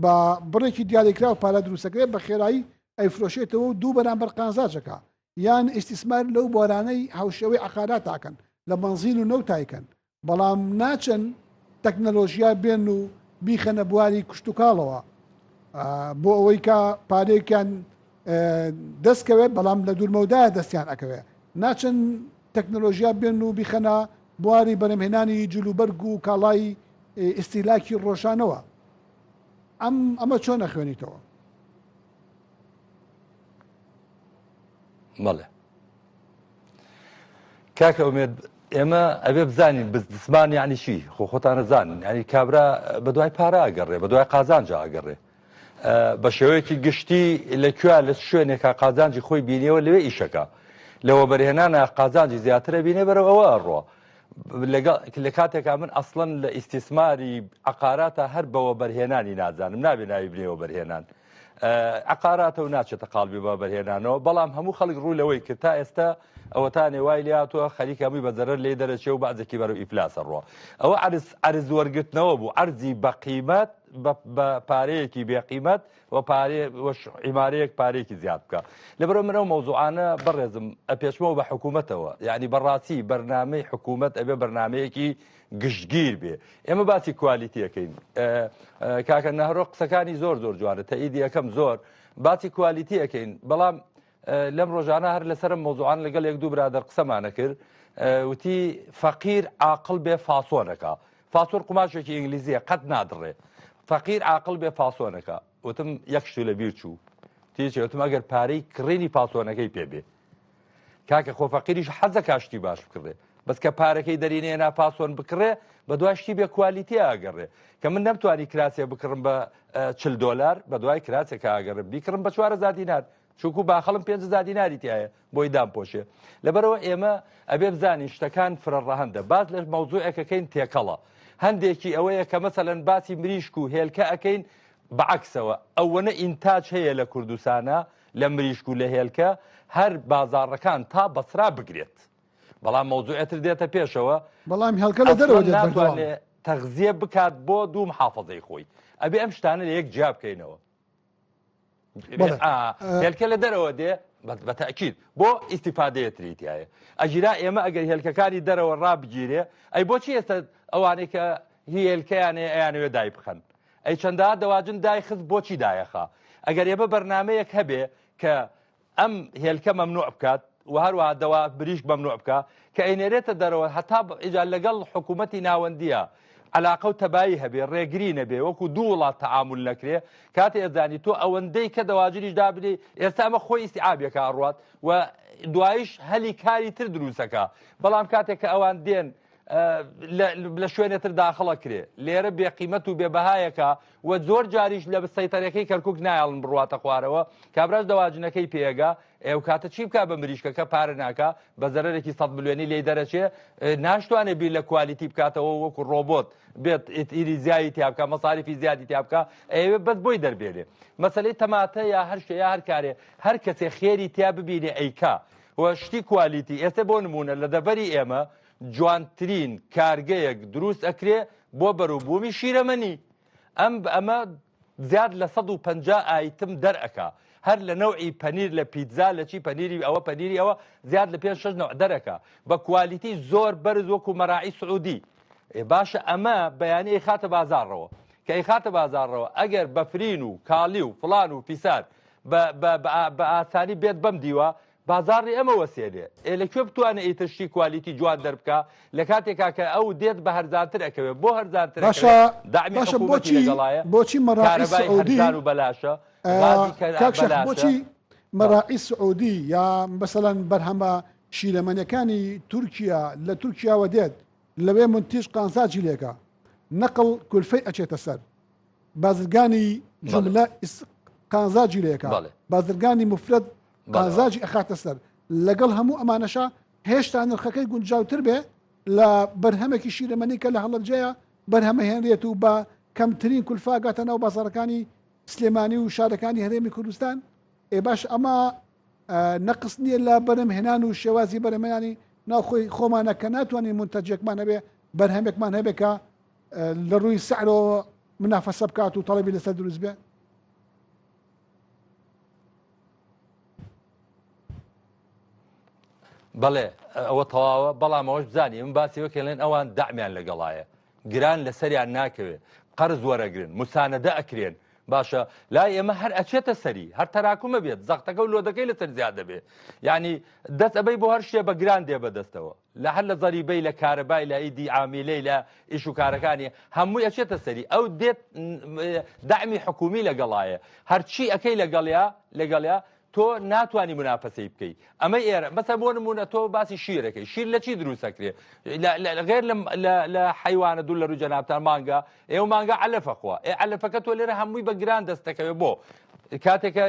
بە بڕێکی دیاریکراو پارە دروستەکرێت بە خێرایی ئەیفرۆشێتەوە و دوو بەرامبەر قازاجەکە یان ئیستیسمار لەو بوارانەی هاوشێوەی عقارات ئاکەن لە بەنزین و نەوتایکەن بەڵام ناچن تەکنەلۆژیا بێن و بیخەنە بواری کشتتوکاڵەوە بۆ ئەوەی کە پارێکیان دەستکەوێت بەڵام لە دوورمەودایە دەستیان ئەکەوێت ناچن تەکنەلۆژیا بێن و بیخەنە بواری بەرەمهێنانی جلوبەرگ و کاڵای ئیستیلاکی ڕۆژانەوە ئەم ئەمە چۆن ئەخوێنیتەوە؟ بەڵێ کاکە ئومێد ئێمە ئەبێ بزانین بزنسمان یعنی چی خۆ خۆتانە زانن یعنی کابرا بە دوای پارە ئەگەڕێ بە دوای قازانجا ئەگەڕێ بە شێوەیەکی گشتی لە کوێ لە شوێنێکا قازانجی خۆی بینیەوە لەوێ ئیشەکە لە وەبەرهێنانە قازانجی زیاترە بینێ بەرەو ئەوە ئەڕۆ لە کاتێکا من ئەسڵەن لە ئیستیسماری عقاراتە هەر بە وەبەرهێنانی نازانم نابێ ناوی بنێ وەبەرهێنان عقاراتە و ناچێتە قاڵبی وەبەرهێنانەوە بەڵام هەموو خەڵک ڕوو لەوەی کرد تا ئێستا ئەوەتانێ وای لێهاتووە خەریکە هەمووی بە زەرەر لێی دەرەچێ و بەعزێکی بەرەو ئیفلاسە ڕوە ئەوە عەرز عەرز وەرگرتنەوە بوو عەرزی بە قیمەت بە پارەیەکی بێقیمەت و پارێ عیمارەیەک پارێکی زیاد بکە لەبەرەوە من ئەو مەوزوعانە بەڕێزم ئەپێچمەوە بە حکوومەتەوە یعنی بەڕاستی بەرنامەی حکوومەت ئەبێ بەرنمەیەکی گشتگیر بێ ئێمە باسی کوالیتیەکەین کاکە نەهرۆ قسەکانی زۆر زۆر جوانە تەئیدی یەکەم زۆر باسی کوالیتیەکەین بەڵام لەم ڕۆژانە هەر لەسەرم مەوزوعان لەگەڵ یەک دوو برادەر قسەمانە کرد وتی فەقیر عاقڵ بێ فاسۆنەکە فاسۆن قوماشێکی ئینگلیزیە قەت نادڕێ فەقیر عاقڵ بێ فاسۆنەکە وتم یەک شتو لە بیر چوو تیچێ وتم ئەگەر پارەی کڕینی فاسۆنەکەی پێ بێ کاکە خۆ فەقیریش حەزە کاشتی باش بکڕێ بەس کە پارەکەی دەرینێنا فاسۆن بکڕێ بە دوای شتی بێ کوالیتی ئاگەڕێ کە من نەمتوانی کراسێ بکڕم بە 40 دلار بە دوای کراسێکە ئاگەڕم بیکڕم بە 4000 دینار چونکو باخەڵم 5000 دیناری تایە بۆی دامپۆشێ لەبەرەوە ئێمە ئەبێ بزانین شتەکان فرە ڕەهەندە باس لە مەوزوعێکەکەین تێکەڵە هەندێکی ئەوەیە کە مەسەلەن باسی مریشک و هێلکە ئەەکەین بەعکسەوە ئەوەنە ئینتاج هەیە لە کوردستانە لە مریشک و لە هێلکە هەر بازاڕەکان تا بەسرا بگرێت بەڵام مەوزوعێتر دێتە پێشەوە بەڵام هێلکە لە دەرەوە دێت بەردەوام. ناتوانێت تەغزیە بکات بۆ دوو محافظەی خۆی ئەبێ ئەم شتانە لە یەک جیا بکەینەوە هێلکە لە دەرەوە دێ بە تاکیید بۆ ئیسیفادەیە تریتایە ئەگیرا ئێمە ئەگەر هێلکەکانی دەرەوە ڕابگیرێ ئەی بۆچی ئێستا ئەوانەی کە هێلکەیانێ ئەیانەوێ دای بخەن ئەی چەندە دەواجن دای خست بۆچی دایەخا ئەگەر ئێمە بەرنمەیەک هەبێ کە ئەم هێلکە مەمنوع بکات و هەروەها دەوا بریشک مەمنوع بکا کە ئەینێرێتە دەرەوە هەتا ئیجا لەگەڵ حکوومەتی ناوەندیە علاقە و تەبایی هەبێ ڕێگری نەبێ وەکو دوو وڵات تەعامول نەکرێ کاتێ ئەزانی تۆ ئەوەندەی کە دەواجنیش دابنێی ئێستا ئەمە خۆی ئیستیعابێکە ئەڕوات و دوایش هەلی کاری تر دروستەکە بەڵام کاتێک کە ئەوان دێن لە شوێنێتر داخڵە کرێ لێرە بێقیمەت و بێبەهایەکە و زۆر جاریش لە سەیتەرەکەی کەرکک نایڵن بڕاتە خوارەوە کابراش دەواجنەکەی پێگا ئەو کاتە چی بک بە مریشکەکە پارە ناکە بە زەرێکی 100 ملیۆنی لی دەرەچێ ناشتوانێت بیر لە کوالیتی بکاتەوە وەکو ڕۆبۆت بێت ئیری زیایی تیا بکە مەساریفی زیادی تیا بکە ئەوێ بەس بۆی دەربێنێ مەسلەی تەماتە یا هەر شتێ یا هەر کارێ هەر کەسێ خێری تیا ببینێ ئەیکا و شتی کوالیتی ئێستا بۆ نمونە لە دەڤەری ئێمە جوانترین کارگەیەک دروست ئەکرێ بۆ بەروبوومی شیرەمەنی ئەم ئەمە زیاد لە 150 ئایتم دەرئەکا هەر لە نەوعی پەنیر لە پیتزا لە چی پەنیری ئەوە پەنیری ئەوە زیاد لە پێ شش نەوع دەرەکا بە کوالیتی زۆر بەرز وەکو مەراعی سعودی باشە ئەمە بەیانی ئەیخاتە بازاڕەوە کە ئەیخاتە بازاڕەوە ئەگەر بەفرین و کاڵی و فڵان و فیسار بە ئاسانی بێت بەم دیوە بازاڕی ئەمە وەسێنێ ئێ لە کوێ بتوانێ ئیتر شتی کوالیتی جوان دەربکا لە کاتێکا کە ئەو دێت بە هەرزانتر ئەکەوێ بۆ هەرزانتر باشە ئەکەوێ دەعمی باشە حکوومەتی بۆچی لەگەڵایە بۆچی مەراعی کارەبای سعودی هەرزان و بەلاشە غازی کە کاک شێخ بەلاشە بۆچی بەڵێ. مەراعی سعودی یا مەسەلەن بەرهەمە شیرەمەنیەکانی تورکیا لە تورکیاوە دێت لەوێ مونتیژ قانزاجی لێکا نەقڵ کولفەی ئەچێتە سەر بازرگانی بەڵێ جوملە قانزاجی لێکا بەڵێ بازرگانی مفرەد. قازاجی ئەخاتە سەر لەگەڵ هەموو ئەمانەشا هێشتا نرخەکەی گونجاوتر بێ لە بەرهەمێکی شیرەمەنی کە لە هەڵەبجەیە بەرهەمەهێنرێت و بە کەمترین کولفا گاتە ناو بازاڕەکانی سلێمانی و شارەکانی هەرێمی کوردستان ئێ باش ئەمە نەقس نییە لە بەرهەمهێنان و شێوازی بەرهەمهێنانی ناوخۆی خۆمانە کە ناتوانین منتەجێکمان هەبێ بەرهەمێکمان هەبێ کە لە ڕووی سعرەوە منافەسە بکات و تەڵەبی لەسەر دروست بێ؟ بەڵێ ئەوە تەواوە بەڵام ئەوەش بزانی من باسی وەکێ لێن ئەوان دەعمیان لەگەڵایە گران لەسەریان ناکەوێ قەرز وەرەگرن مساندە ئەکرێن باشە لای ئێمە هەر ئەچێتە سەری هەر تەراکومە بێت زەختەکە و لۆدەکەی لەسەر زیاد دەبێ یعنی دەست ئەبەی بۆ هەر شتێ بە گران دێ بەدەستەوە لە هەر لە زەریبەی لە کارەبای لە ئیدی عامیلەی لە ئیش و کارەکانی هەمووی ئەچێتە سەری ئەو دێت دەعمی حکومی لەگەڵایە هەرچی ئەەکەی لەگەڵیا لەگەڵیا تۆ ناتوانی منافەسەی بکەی ئەمە ئێرە مەسە بۆ نمونە تۆ باسی شیرەکەی شیر لە چی دروستەکرێ غێر لە حیوانە دوو لە روو جەنابتان مانگا ئێوە مانگا عەلەفە خوا ئێ عەلەفەکە تۆ لێرە هەمووی بە گران دەستەکەوێ بۆ کاتێکە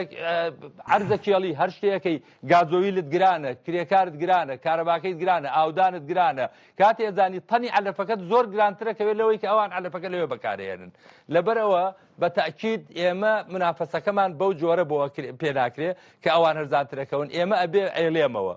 عەرزە کێڵی هەر شتەیەکەی گازۆیلت گرانە کرێکارت گرانە کارەباکەیت گرانە ئاودانت گرانە کاتێ ئەزانی تەنی عەلەفەکەت زۆر گرانترەکەوێت لەوەی کە ئەوان عەلەفەکە لەوێ بەکارهێنن لەبەرئەوە بە تەئکید ئێمە منافەسەکەمان بەو جۆرە بۆ پێ ناکرێ کە ئەوان هەرزانترەکەون ئێمە ئەبێ ئەیڵێمەوە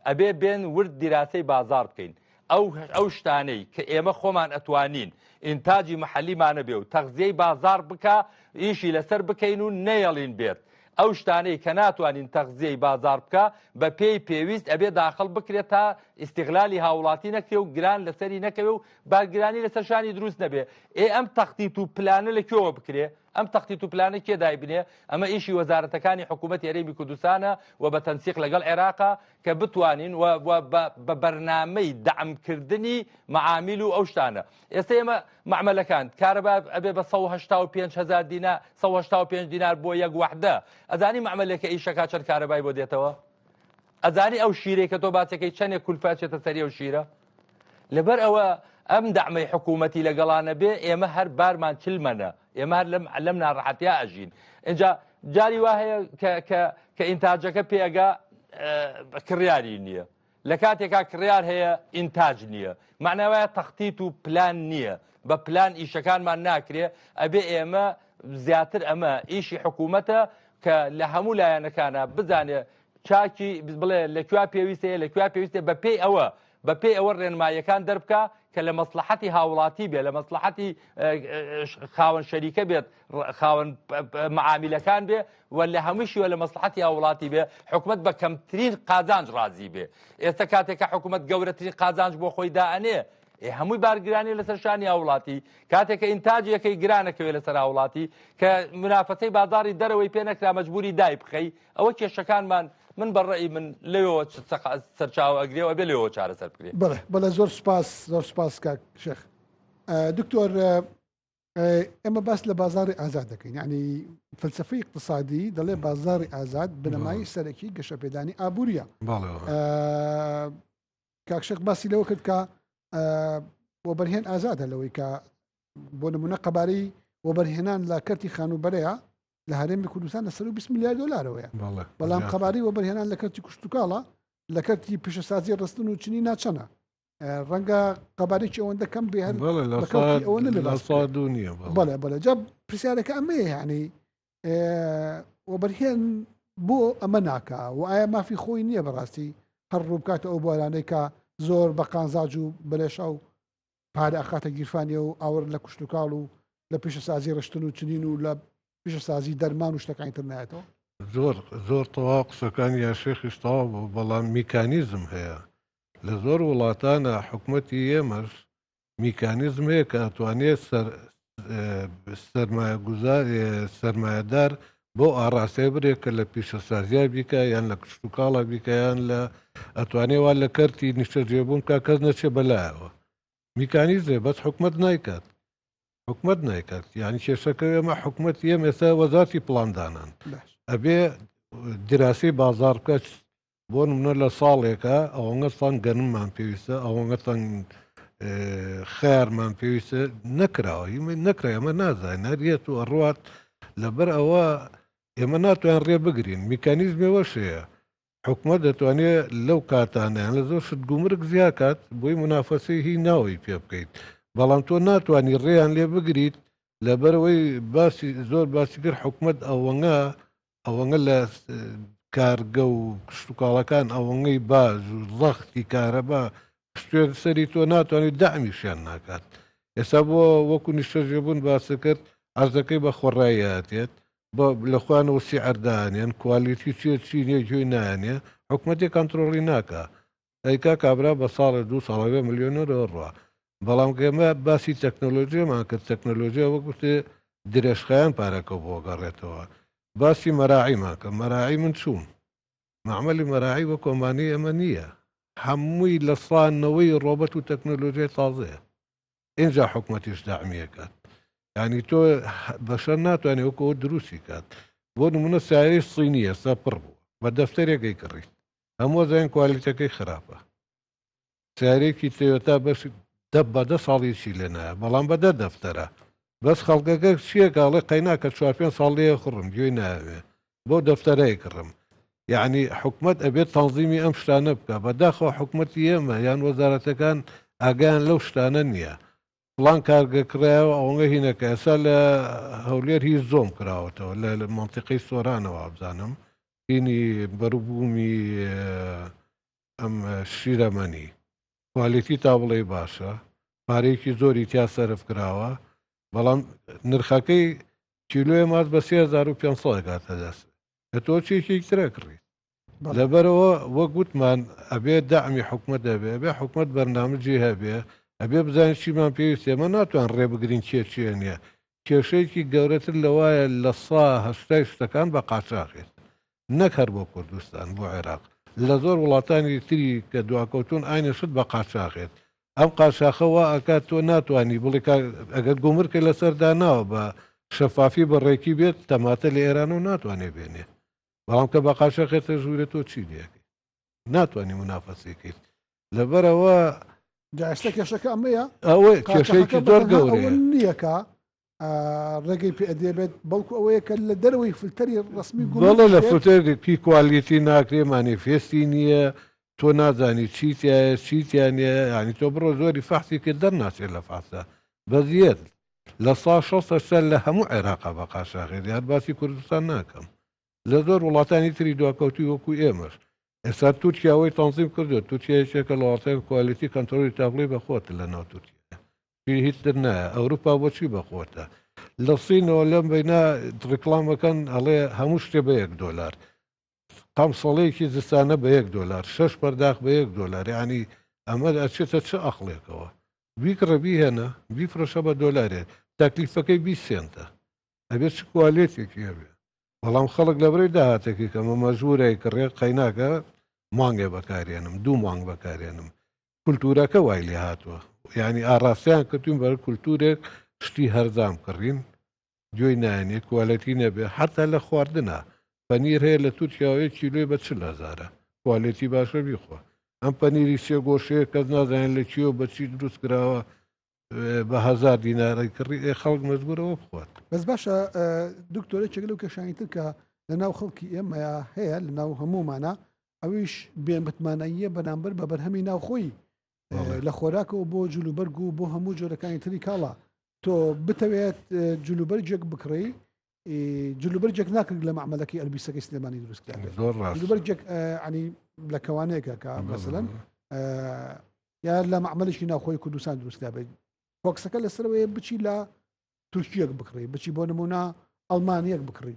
ئەبێ بێن ورد دیراسەی بازاڕ بکەین ئەو ئەو شتانەی کە ئێمە خۆمان ئەتوانین ئینتاجی محەلیمانە بێ و تەغزیەی بازاڕ بکا ئیشی لەسەر بکەین و نەیەڵین بێت ئەو شتانەی کە ناتوانین تەغزیەی بازاڕ بکا بە پێی پێویست ئەبێ داخڵ بکرێت تا ئیستیغلالی هاوڵاتی نەکرێ و گران لەسەری نەکەوێ و بارگرانی لەسەر شانی دروست نەبێ ئێ ئەم تەختیت و پلانە لە کوێوە بکرێ ئەم تەختیت و پلانە کێ دایبنێ ئەمە ئیشی وەزارەتەکانی حکوومەتی هەرێمی کوردستانە و بە تەنسیق لەگەڵ عێراقا کە بتوانین و بە بەرنامەی دەعمکردنی مەعامیل و ئەو شتانە ئێستا ئێمە مەعمەلەکان کارەبا ئەبێ بە 185 هزار دینار 185 دینار بۆ یەک وحدە ئەزانی مەعمەلێکە ئیشەکە چەند کارەبای بۆ دێتەوە ئەزانی ئەو شیرەی کە تۆ باسەکەی چەندێک کولفە چێتە سەری ئەو شیرە لەبەر ئەوە ئەم دەعمەی حکوومەتی لەگەڵانە بێ ئێمە هەر بارمان چلمەنە ئێمە هەر لەم لەم ناڕەحەتیا ئەژین اینجا جاری وا هەیە کە کە کە ئینتاجەکە پێگا کڕیاری نییە لە کاتێکا کڕیار هەیە ئینتاج نییە مەعنای وایە تەختیت و پلان نییە بە پلان ئیشەکانمان ناکرێ ئەبێ ئێمە زیاتر ئەمە ئیشی حکوومەتە کە لە هەموو لایەنەکانە بزانێ چاکی بڵێ لە کوێ پێویستەیە لە کوێ پێویستە بە پێی ئەوە بە پێی ئەوە ڕێنماییەکان دەربکا کە لە مەسلحەتی هاوڵاتی بێ لە مەسلحەتی خاوەن شەریکە بێت خاوەن معامیلەکان بێ و لە هەمووشیوە لە مەسلحەتی هاوڵاتی بێ حکومت بە کەمترین قازانج ڕازی بێ ئێستا کاتێک کە حکومت گەورەترین قازانج بۆ خۆی دائەنێ ئێ هەمووی بارگرانی لەسەر شانی هاوڵاتی کاتێک کە ئینتاجیەکەی گرانەکەوێ لەسەر هاوڵاتی کە منافەسەی بازاری دەرەوەی پێ نەکرا مەجبوری دای بخەی ئەوە کێشەکانمان من بە ڕەئی من لەوێوە سەرچاوە ئەگرێ و ئەبێ لەوێوە چارەسەر بکرێ. بەڵێ بەڵێ زۆر سوپاس زۆر سوپاس کاک شێخ دکتۆر ئێمە باس لە بازاری ئازاد دەکەین یعنی فلسفەی اقتصادی دەڵێ بازاری ئازاد بنەمای سەرەکی گەشەپێدانی ئابووریە کاک شێخ باسی لەوە کرد کە وەبەرهێن ئازادە لەوەی کە بۆ نمونە قەبارەی وەبەرهێنان لە کەرتی خانووبەرەیە لە هەرێمی کوردستان لە سەر 20 میلیارد دلارەوەیە بەڵام قەبارەی وەبەرهێنان لە کەرتی کوشتتوکاڵە لە کەرتی پیشەسازی ڕستن و چنی ناچەنە ڕەنگە قەبارێکی ئەوەندە کەم بێ هەر ئەوە نەبێ نییە بەڵێ بەڵێ جا پرسیارەکە ئەمەیە یعنی وەبەرهێن بۆ ئەمە ناکا و ئایا مافی خۆی نییە بەڕاستی هەر ڕووبکاتە ئەو بوارانەی کە زۆر بە قانزاج و بەلێشا و پارە ئەخاتە گیرفانیە و ئاور لە کوشتتوکاڵ و لە پیشەسازی ڕشتن و چنین و لە پیشەسازی دەرمان و شتەکانی تر نایەتەوە؟ زۆر زۆر تەواو قسەکانی یا شێخیش تەواو بوو بەڵام میکانیزم هەیە لە زۆر وڵاتانە حکومەتی ئێمەش میکانیزم هەیە کە ئەتوانێت سەر سەرمایەگوزار سەرمایەدار بۆ ئاڕاستەیە برێ کە لە پیشەسازیا بیکە یان لە کشتوکاڵە بیکە یان لە ئەتوانێ وا لە کەرتی نیشتەجێبوون کا کەس نەچێ بەلایەوە میکانیزێ بەس حکومەت نایکات حکومەت نایکات یعنی کێشەکە ئێمە حکومەت ئێمە ئێستا وەزارتی پلاندانان ئەبێ دراسی بازار بکات بۆ نمونە لە ساڵێکا ئەوەنگە تەن گەنممان پێویستە ئەوەنگە تەن خیارمان پێویستە نەکراوە ئیمە نەکرا ئێمە نازانین هەر یەت و ئەڕوات لەبەر ئەوە ئێمە ناتوان ڕێ بگرین میکانیزمێ وەش هەیە. حکومەت دەتوانێت لەو کاتانە یان لە زۆر شت گومرگ زیاکات بۆی منافەسەی هی ناوەی پێ بکەیت بەڵام تۆ ناتوانانی ڕێیان لێ بگریت لەبەرەوەی باسی زۆر باسی کرد حکومەت ئەوەنگە ئەوەنگە لە کارگە و کشتتوکاڵەکان ئەوەنگەی باز و زەختی کارەبا شتێک سەری تۆ ناتوانێت دامیشیان ناکات ئێستا بۆ وەکو نیشتەجێبوون باست کرد عەرزەکەی بە خۆڕایی هاتێت بە لە خۆیانەوە سیعر دانێن کوالیتی چیە چی نیە گوێی نایەنێ حکومەتێ کەنترۆڵی ناکا ئەیکا کابرا بە ساڵێ دوو ساڵ ئەبێ ملیۆنەرەوە ڕوا بەڵام کە ئێمە باسی تەکنۆلۆژیەمان کرد تەکنۆلۆژیا وەک گوتێ درێژخایەن پارەکە بۆ گەڕێتەوە باسی مەراعیمان کرد مەراعی من چووم مەعمەلی مەراعی وەک ئەمانەی ئێمە نییە هەمووی لە سا نەوەی ڕۆبەت و تەکنۆلۆژیای تازەیە ئینجا حکومەتیش دەعمی ئەکات یعنی تۆ بەشەر ناتوانێت وەکو ئەوە دروستی کات بۆ نمونە سیارەی صینی ئێستا پڕ بووە بە دەفتەرێک ئەیکڕیت هەموو زین کوالیتەکەی خراپە سیارێکی تۆیۆتا بەس دە بە دە ساڵی چی لێ نایە بەڵام بە دە دەفتەرە بەس خەڵکەکە چییە کاڵێ قەیناکە چوار پێنج ساڵ لێ خوڕم گوێی ناوێ بۆ دەفتەرەی کڕم یعنی حکومت ئەبێت تەنزیمی ئەم شتانە بکە بەداخەوە حکومەتی ئێمە یان وەزارەتەکان ئاگایان لەو شتانە نییە فڵان کارگە کڕایەوە ئەوەنگە هینەکە ئێستا لە هەولێر هی زۆم کراوەتەوە لە منتیقەی سۆرانەوە بزانم هینی بەروبوومی ئەم شیرەمەنی کوالێتی تا بڵێ باشە پارەیەکی زۆری تیا سەرف کراوە بەڵام نرخەکەی کیلۆی ماست بە 3500 گاتە دەست کە تۆ چێکی ترە کڕیت لەبەرەوە وەک وتمان ئەبێ دەعمی حکومت دەبێ ئەبێ حکومت بەرنامجی هەبێ ئەبێ بزانین چیمان پێویست ئێمە ناتوان ڕێ بگرین کێ چێ نییە کێشەیەکی گەورەتر لەوایە لە سا هەشتای شتەکان بە قاچاخێت نەک هەر بۆ کوردستان بۆ عێراق لە زۆر وڵاتانی تری کە دواکەوتون ئاینە شت بە قاچاخێت ئەم قاچاخە وا ئەکات تۆ ناتوانی بڵێ ئەگەر گومرکە لەسەر داناوە بە شەفافی بە ڕێکی بێت تەماتە لە ئێرانەوە ناتوانێ بێنێ بەڵام کە بە قاچاخێتە ژوورە تۆ چی لەکەی ناتوانانی منافەسێکیت لەبەرەوە جا ئێستا کێشەکە ئەمەیە ئەوە کێشەیەکی زۆر گەورەیە نییە کە ڕێگەی پێ ئەدێ بێت بەڵکو ئەوەیە کە لە دەرەوەی فلتەری ڕسمی گوڵە لە فلتەری پی کوالیتی ناکرێ مانیفێستی نییە تۆ نازانی چی تایە چی تیانە ینی تۆ بڕۆ زۆری فەحسی کرد دەرناچێت لە فاسە بەزیەت لە سا شەست سەر لە هەموو عێراقا بە قاچاخێت یار باسی کوردستان ناکەم لە زۆر وڵاتانی تری دواکەوتوی وەکو ئێمەش ئێستا تورکیا ئەوەی تەنزیم کردو تورکیا یەکێکە لە وڵاتانی کوالێتی کەنترۆلی تابڵی بەخۆتە لە ناو تورکیا هیچ تر نایە ئەوروپا بۆچی بەخۆتە لە سینەوە لەم بەینا ڕیکلامەکەن ئەڵێ هەموو شتێ بە یەک دۆلار قەمسەڵەیەکی زستانە بە یەک دۆلار شەش پەرداخ بە یەک دۆلار یعنی ئەمە ئەچێتە چ ئەقڵێکەوە بیکڕە بیهێنە بیفرۆشە بە دۆلارێ تەکلیفەکەی 20 سنتە ئەبێت چ کوالێتێکی هەبێ بەڵام خەڵک لەبرەی داهاتێکی کەمە مەجبورە کڕێ قەیناکە مانگێ بەکارێنم دوو مانگ بەکارێنم کولتورەکە وای لێ هاتووە یعنی ئاراستیان کردوین بەر کولتورێک شتی هەرزان کڕین گوێی نایەنێ کوالێتی نەبێ حتا لە خواردنە پەنیر هەیە لە تورکیاوە یەک کیلۆی بە 40 هەزارە کوالێتی باشە بیخۆ ئەم پەنیری سێ گۆشەیە کەس نازانێت لە چیەوە بەچی دروست کراوە بە هەزار دینارەی کڕی ئێ خەڵک مەجبورەوە بخوات. بەس باشە دکتۆر یەکێک لەو کێشانی تر کە لە ناو خەڵکی ئێمەیا هەیە لە ناو هەموومانە ئەویش بێ متمانەییە بەرامبەر بە بەرهەمی ناوخۆی لە خۆراکەوە بۆ جلوبەرگ و بۆ هەموو جۆرەکانی تری کاڵا تۆ بتەوێت جلوبەرگێک بکڕی جلوبەرگێک ناکرد لە معمەلەکەی ئەلبیسەکەی سلێمانی دروست کرابێت جلوبەرگێک ینی لە کەوانەیەکە کە مەسەلەن یا لە مەعمەلێکی ناوخۆی کوردستان دروست کرابێت فۆکسەکە لەسەرەوەیە بچی لە تورکیەک بکڕی بچی بۆ نمونە ئەڵمانیەک بکڕی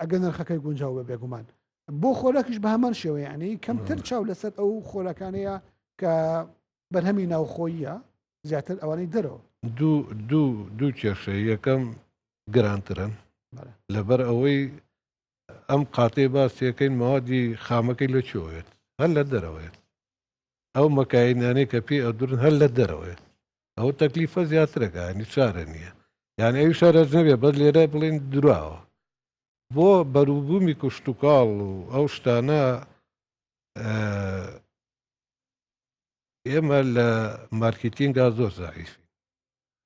ئەگەر نرخەکەی گونجاو بە بێگومان بۆ خۆراکیش بە هەمان شێوە یعنی کەمتر چاو لەسەر ئەو خۆراکانەیە کە بەرهەمی ناوخۆیە زیاتر ئەوانەی دەرەوە دوو دوو دوو کێشە یەکەم گرانترن لەبەر ئەوەی ئەم قاتەی باسیەکەین مەوادی خامەکەی لە کوێوەیەت هەر لە دەرەوەیەت ئەو مەکاینانەی کە پێی ئەدورن هەر لە دەرەوەیە ئەو تەکلیفە زیاترەکە ینی چارە نییە یان ئەوی شارەز نەبێ بەس لێرە بڵین دراوە بۆ بەروبوومی کوشتتوکاڵ و ئەو شتانە ئێمە لە مارکتینگا زۆر زعیفی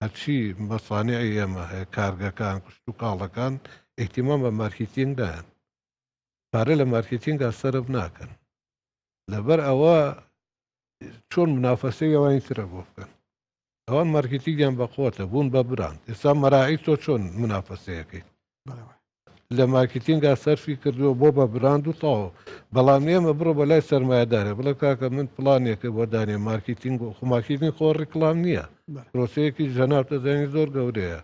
هەرچی مەسانعی ئێمە هەیە کارگەکان کوشت و کاڵەکان ئیهتیمام بە مارکتینگ دایان. پارە لە مارکێتینگا سەرف ناکەن لەبەر ئەوە چۆن منافەسەی ئەوانی ترە بۆ بکەن ئەوان مارکێتینگیان بەقوەتە بوون بە براند ئێستا مەراعی تۆ چۆن منافەسەیەکەی لە مارکتینگا سەرفی کردووە بۆ بە براند و تەواو بەڵام ئێمە بڕۆ بە لای سەرمایەدارێ بڵێ کاکە من پلانێکە بۆ دانێ مارکتینگ و خۆ مارکتینگ خۆ ڕیکلام نییە پرۆسەیەکی جەناب دەزانانی زۆر گەورەیە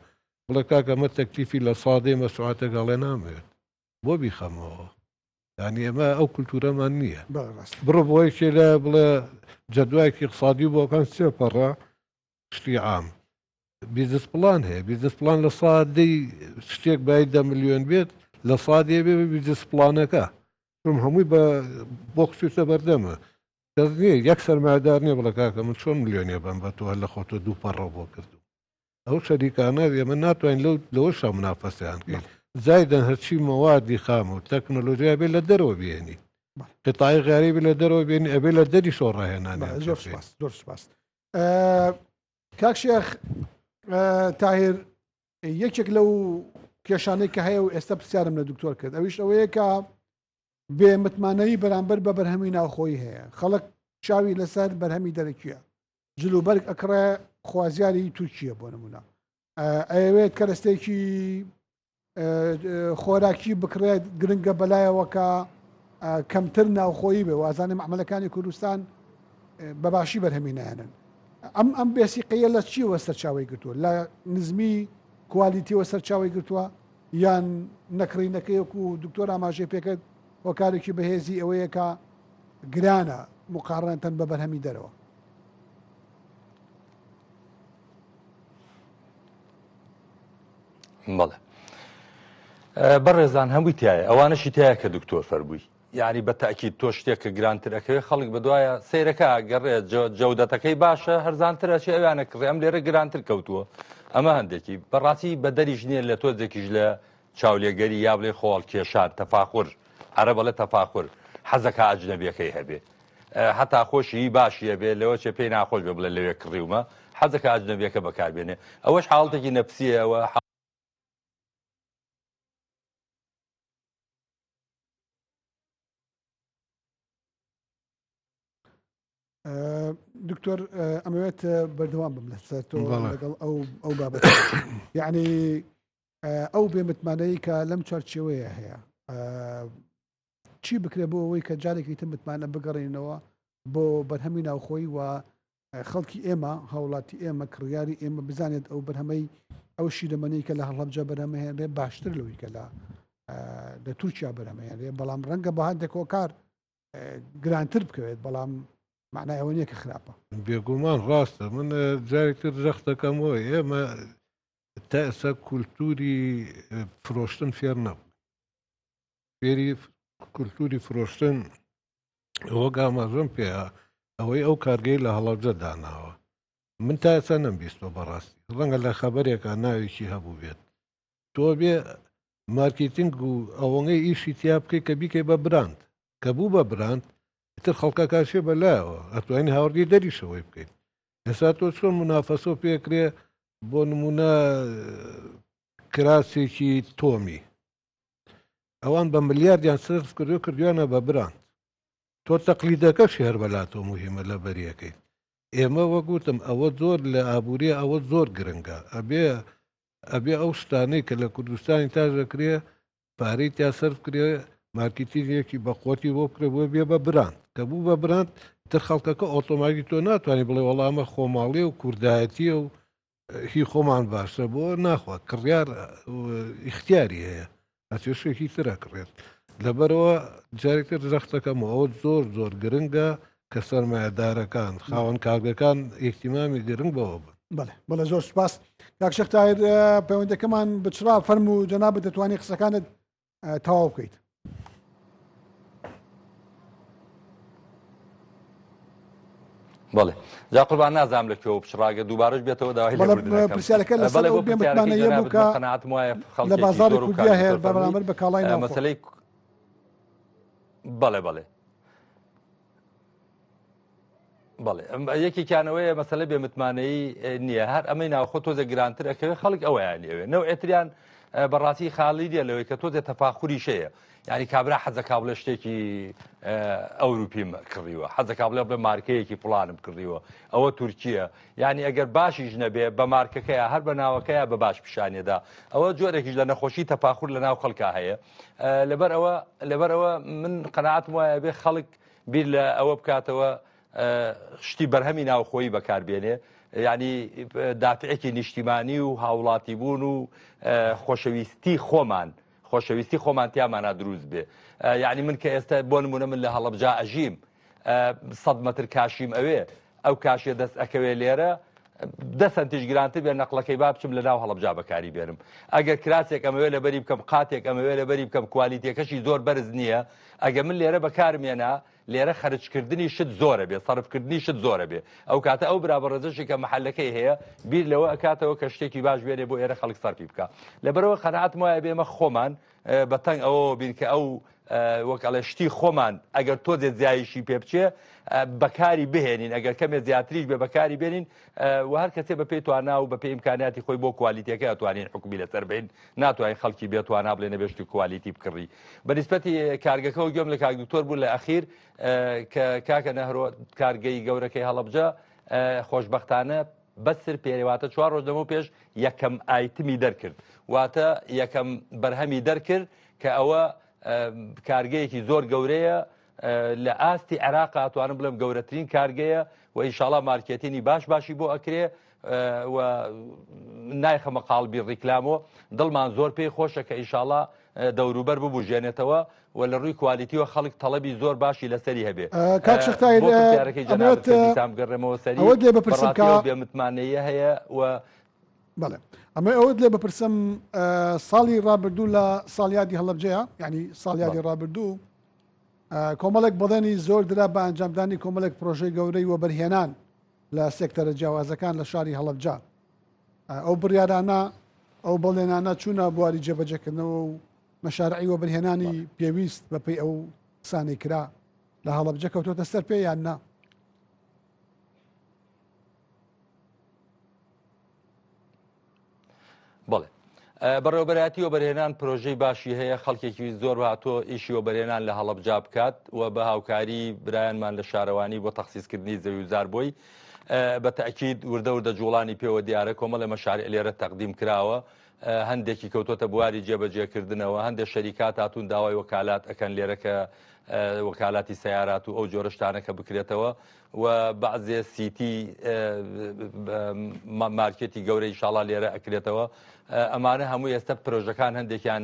بڵێ کاکە ئەمە تەکلیفی لە سادەی مەسوعاتە گەڵێ نامەوێت بۆ بیخەمەوە یعنی ئێمە ئەو کولتورەمان نییە بڕۆ بۆ یەکێ لە بڵێ جەدوایەکی اقتصادی بۆکان سێ پەڕە شتی عام بیزنس پلان هەیە بیزنس پلان لە سادەی شتێک بای دە ملیۆن بێت لە سادێ بێ بیزنس پلانەکە چون هەمووی بە بۆ خسووتە بەردەمە کەس نییە یەک سەرمایەدار نییە بڵێ کاکە من چۆن ملیۆنێ بەم بە تۆ هەر لە خۆتۆ دوو پەڕە بۆ کردوم ئەو شەریکانە ئێمە ناتوانین لەو لەوەشا منافەسەیان بکەین زایدەن هەرچی مەوادی خام و تەکنۆلۆژیا بێ لە دەرەوە بێنی قطعی غیاری بێ لە دەرەوە بێنی ئەبێ لە دەریشەوە ڕاهێنانیان زۆر سپاس زۆر سپاس کاک شێخ تاهیر یەکێک لەو کێشانەی کە هەیە و ئێستا پرسیارم لە دکتۆر کرد ئەویش ئەوەیە کە بێ متمانەیی بەرامبەر بە بەرهەمی ناوخۆیی هەیە خەڵک چاوی لەسەر بەرهەمی دەرەکیە جلوبەرگ ئەکڕێ خوازیاری تورکیە بۆ نمونە ئەیەوێت کەرەستێکی خۆراکی بکڕێت گرنگە بەلایەوە کە کەمتر ناوخۆیی بێ وازانێ معمەلەکانی کوردستان بە باشی بەرهەمی نایەنن ئەم ئەم بێسیقەیە لە چیەوە سەرچاوی گرتووە لە نزمی کوالیتیەوە سەرچاوی گرتووە یان نەکڕینەکەی وەکو دکتۆر ئاماژەی پێکرد هۆکارێکی بەهێزی ئەوەیە کە گرانە مقارنەتەن بە بەرهەمی دەرەوە. بەڵێ بەڕێزان هەمووی تایە ئەوانەشی تایە کە دکتۆر فەربووی یعنی بە تاکیید تۆ شتێک کە گرانتر ئەکەوێ خەڵک بەدوایە سیرەکە گەڕێ جەودەتەکەی باشە هەرزانتر ئەچێ ئەویانە کڕێ ئەم لێرە گرانتر کەوتووە ئەمە هەندێکی بەڕاستی بە دەریش نییە لە تۆزێکیش لە چاولێگەری یا بڵێ خۆڵکێشان تەفاخور عەرەب ئەڵێ تەفاخور حەزەکا ئەجنەبیەکەی هەبێ هەتا خۆشی باشی هەبێ لەوە چێ پێی ناخۆش بێ بڵێ لەوێ کڕیومە حەزەکە ئەجنەبیەکە بەکاربێنێ ئەوەش حاڵەتێکی نەفسیە ئەوە دکتۆر ئەمەوێت بەردەوام بم لەسەر تۆ لەگەڵ ئەو ئەو بابەت یعنی ئەو بێمتمانەیە کە لەم چوارچێوەیە هەیە چی بکرێت بۆ ئەوەی کە جارێکی تر متمانە بگەڕێنەوە بۆ بەرهەمی ناوخۆی و خەڵکی ئێمە هاوڵاتی ئێمە کڕیاری ئێمە بزانێت ئەو بەرهەمەی ئەو شیرەمەنی کە لە هەڵەبجە بەرهەمهێنرێ باشتر لەوەی کە لە لە تورکیا بەرهەمهێنرێ بەڵام ڕەنگە بە هەندێک هۆکار گرانتر بکەوێت بەڵام معنای ئەوە نییە کە خراپە. بێگومان ڕاستە من جارێکتر جەخت دەکەمەوە ئێمە تا ئێستا کولتوری فرۆشتن فێر نەبوو فێری کولتوری فرۆشتن وەک ئاماژەم پێ ئەوەی ئەو کارگەی لە هەڵەبجە داناوە من تا ئێستا نەمبیستوە بەڕاستی ڕەنگە لە خەبەرێکا ناوێکی هەبوو بێت تۆ بێ مارکتینگ و ئەوەنەی ئیشی تیا بکەیت کە بیکەی بە براند کە بوو بە براند ئیتر خەڵکەکە شێ بەلایەوە ئەتوانین هاوردی دەریشەوەی بکەیت ئێستا تۆ چۆن منافەسۆ پێکرێ بۆ نمونە کراسێکی تۆمی ئەوان بە ملیاردیان سرف کردو کردویانە بە براند تۆ تەقلیدەکەشی هەر بەلاتۆ موهیمە لە بەریەکەی ئێمە وەک وتم ئەوە زۆر لە ئابووریە ئەوە زۆر گرنگە ئەبێ ئەبێ ئەو شتانەی کە لە کوردستانی تاش دەکرێ پارەی تیا سەرف کرێ مارکتینگێکی بەقوەتی بۆ بکرێ بۆ بێ بە براند کە بوو بە براند تر خەڵکەکە ئۆتۆماگی تۆ ناتوانانی بڵێ وەڵا ئەمە خۆماڵیە و کوردایەتیە و هی خۆمان باشە بۆ ناخوا کڕیار ئیختیاری هەیە ئەچێ شتێکی تر ئەکڕێت لەبەرەوە جارێکتر جەختەکەم ئەوە زۆر زۆر گرنگە کە سەرمایەدارەکان خاوەن کارگەکان ئیهتیمامی گرنگ بەوە بن. بەڵێ بەڵێ زۆر سوپاس کاک شێخ تاهیر پەیوەندەکەمان بچرا فەرموو جەنابت دەتوانی قسەکانت تەواو بکەیت. بەڵێ جا قوربان نازانم لە کوێوە بچڕاگە دووبارەش بێتەوە داوای لێبوردن ئەکەم. پرسیارەکە لەسەر بەڵێ ئەو بۆ بێ پرسیارەکەی متمانەیە بوو جەنابت کە من قەناعەتم وایە لە خەڵکێکی بازاڕی زۆر و کوردیا کاک هەیە دکتۆر بە فەرمووی بەرامبەر بە کاڵای ناوخۆ. مەسەلەی بەڵێ بەڵێ بەڵێ یەکێکیانەوەیە مەسەلە بێ متمانەیی نییە هەر ئەمەی ناوخۆ تۆزە گرانتر ئەکەوێت خەڵک ئەوەیان ئەوێ نەوعێتریان بەڕاستی خاڵی نیە لەوەی کە تۆزێ تەفاخوریش هەیە یعنی کابرا حەزەکا بڵێ شتێکی ئەوروپیم کڕیوە حەزەکا بڵێ بڵێ مارکەیەکی فڵانم کڕیوە ئەوە تورکیە یعنی ئەگەر باشیش نەبێ بە مارکەکەیە هەر بە ناوەکەیە بە باش پیشانێدا ئەوە جۆرێکیش لە نەخۆشی تەفاخور لە ناو خەڵکا هەیە لەبەر ئەوە لەبەر ئەوە من قەناعەتم وایە بێ خەڵک بیر لە ئەوە بکاتەوە شتی بەرهەمی ناوخۆیی بەکاربێنێ یعنی دافعێکی نیشتیمانی و هاوڵاتی بوون و خۆشەویستی خۆمان خۆشەویستی خۆمان تیامانە دروست بێ یعنی من کە ئێستا بۆ نمونە من لە هەڵەبجا ئەژیم 100 متر کاشیم ئەوێ ئەو کاشیە دەست ئەکەوێ لێرە دە سەنتیش گرانتر بێ نەقلەکەی با بچم لە ناو هەڵەبجا بەکاری بێنم ئەگەر کراسێک ئەمەوێ لەبەری بکەم قاتێک ئەمەوێ لەبەری بکەم کوالیتیەکەشی زۆر بەرز نییە ئەگە من لێرە بەکارمێنا لێرە خەرجکردنی شت زۆرە بێ سەرفکردنی شت زۆرە بێ ئەو کاتە ئەو برا بەڕێزەشی کە محلەکەی هەیە بیر لەوە ئەکاتەوە کە شتێکی باش بێنێ بۆ ئێرە خەڵک سەرفی بکە لەبەرەوە قەناعەتم وایە بێمە خۆمان بە تەنگ ئەوەوە بین کە ئەو وەک ئەڵێ شتی خۆمان ئەگەر تۆزێ زیایشی پێ بچێ بەکاری بهێنین ئەگەر کەمێ زیاتریش بێ بەکاری بێنین و هەر کەسێ بە پێی توانا و بە پێی ئیمکانیاتی خۆی بۆ کوالیتەکە ئەتوانین حکومی لەسەر بین ناتوانین خەڵکی بێ توانا بڵێ نەبێشتی کوالیتی بکڕی بە نسبەتی کارگەکەەوە گوێم لە کاک دکتۆر بوو لە ئەخیر کە کاکە نەهرۆ کارگەی گەورەکەی هەڵەبجە خۆشببختانە بەسر پێرێ واتە چوار ڕۆژ لەمەو پێش یەکەم ئایتمی دەرکرد واتە یەکەم بەرهەمی دەرکرد کە ئەوە کارگەیەکی زۆر گەورەیە لە ئاستی عێراق ئەتوانم بڵێم گەورەترین کارگەیە و ئینشاڵا مارکێتینی باش باشی بۆ ئەکرێ و نایخەمە قاڵبی ڕیکلامۆ دڵمان زۆر پێی خۆشە کە ئینشاڵا دەوروبەر ببوژێنێتەوە و لە ڕووی کوالیتیەوە خەڵک تەڵەبی زۆر باشی لەسەری هەبێ. کاک شێخ تاهیر بۆ پرسیارەکەی جەنابت ئەمەوێت کە دیسان بگەڕێمەوە سەری ئەوەت لێ بپرسم بەڕاستی کە ئەو بێمتمانەییە هەیە و بەڵێ ئەمە ئەوەت لێ بپرسم ساڵی ڕابردوو لە ساڵیادی هەڵەبجەیە یعنی ساڵیادی بەڵێ. ڕابردوو کۆمەڵێک بەڵێنی زۆر درا بە ئەنجامدانی کۆمەڵێک پرۆژەی گەورەی وەبەرهێنان لە سێکتەرە جیاوازەکان لە شاری هەڵەبجە ئەو بڕیارانە ئەو بەڵێنانە چوونە بواری جێبەجێکردنەوە و مەشارعی وەبەرهێنانی پێویست بەپێی ئەو قسانەی کرا لە هەڵەبجە کەوتۆتە سەر پێ یان نا؟ بەڵێ بەڕێوەبەرایەتی وەبەرهێنان پرۆژەی باشی هەیە خەڵکێکی زۆر هاتۆ ئیشی وەبەرهێنان لە هەڵەبجا بکات و بە هاوکاری برایانمان لە شارەوانی بۆ تەخسیسکردنی زەوی و زار بۆی بە تەئکید وردە وردە جوڵانی پێوە دیارە کۆمەڵێ مەشاریع لێرە تەقدیم کراوە هەندێکی کەوتۆتە بواری جێبەجێکردنەوە هەندێک شەریکات هاتوون داوای وەکالات ئەکەن لێرە کە وەکالاتی سیارات و ئەو جۆرە شتانە کە بکرێتەوە و بەعزێ سیتی مارکێتی گەورە ئیشاڵا لێرە ئەکرێتەوە ئەمانە هەموو ئێستا پرۆژەکان هەندێکیان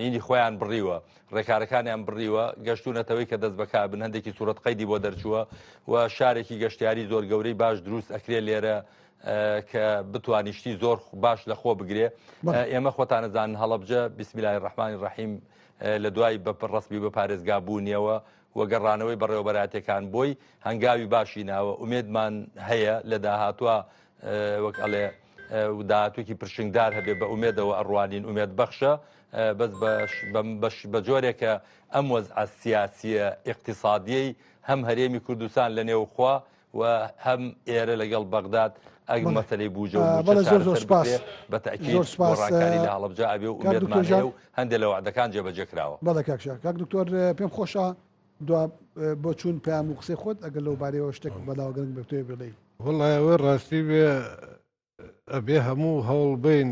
ینی خۆیان بڕیوە ڕێکارەکانیان بڕیوە گەشتونەتەوەی کە دەست بەکار بن هەندێکی سوورەت قەیدی بۆ دەرچووە و شارێکی گەشتیاری زۆر گەورەی باش دروست ئەکرێ لێرە کە بتوانی شتی زۆر باش لە خۆ بگرێ ئێمە خۆتانەزان هەڵەبجە بسمیلای ڕەحمانی ڕەحیم لە دوای بە ڕسمی بە پارێزگا بوونیەوە و گەڕانەوەی بەڕێوەبەرایەتیەکان بۆی هەنگاوی باشی ناوە ئومێدمان هەیە لە داهاتوە وەک ئەڵێ داهاتوێکی پرشنگدار هەبێ بە ئومێدەوە ئەڕوانین ئومێد بەخشە بەس بە جۆرێکە ئەم وەزعە سیاسیە ئیقتیسادیەی هەم هەرێمی کوردستان لە نێوخوا و هەم ئێرە لەگەڵ بەغداد ئەگ مەسەلەی بوجە و موچە چارەسەر بکرێ بە تەئکید گۆڕانکاری لە هەڵەبجە ئەبێ و ئومێدمان هەیە و هەندێ لە وەعدەکان جێبەجێ کراوە. بەڵێ کاک شا. کاک دکتۆر پێم خۆشە دوا بۆچوون پەیام و قسەی خۆت ئەگەر لەو بارەیەوە شتێک بەلاوە گرنگ بێ بتەوێ بڵێی. وەڵای ئەوەی ڕاستی بێ ئەبێ هەموو هەوڵ بین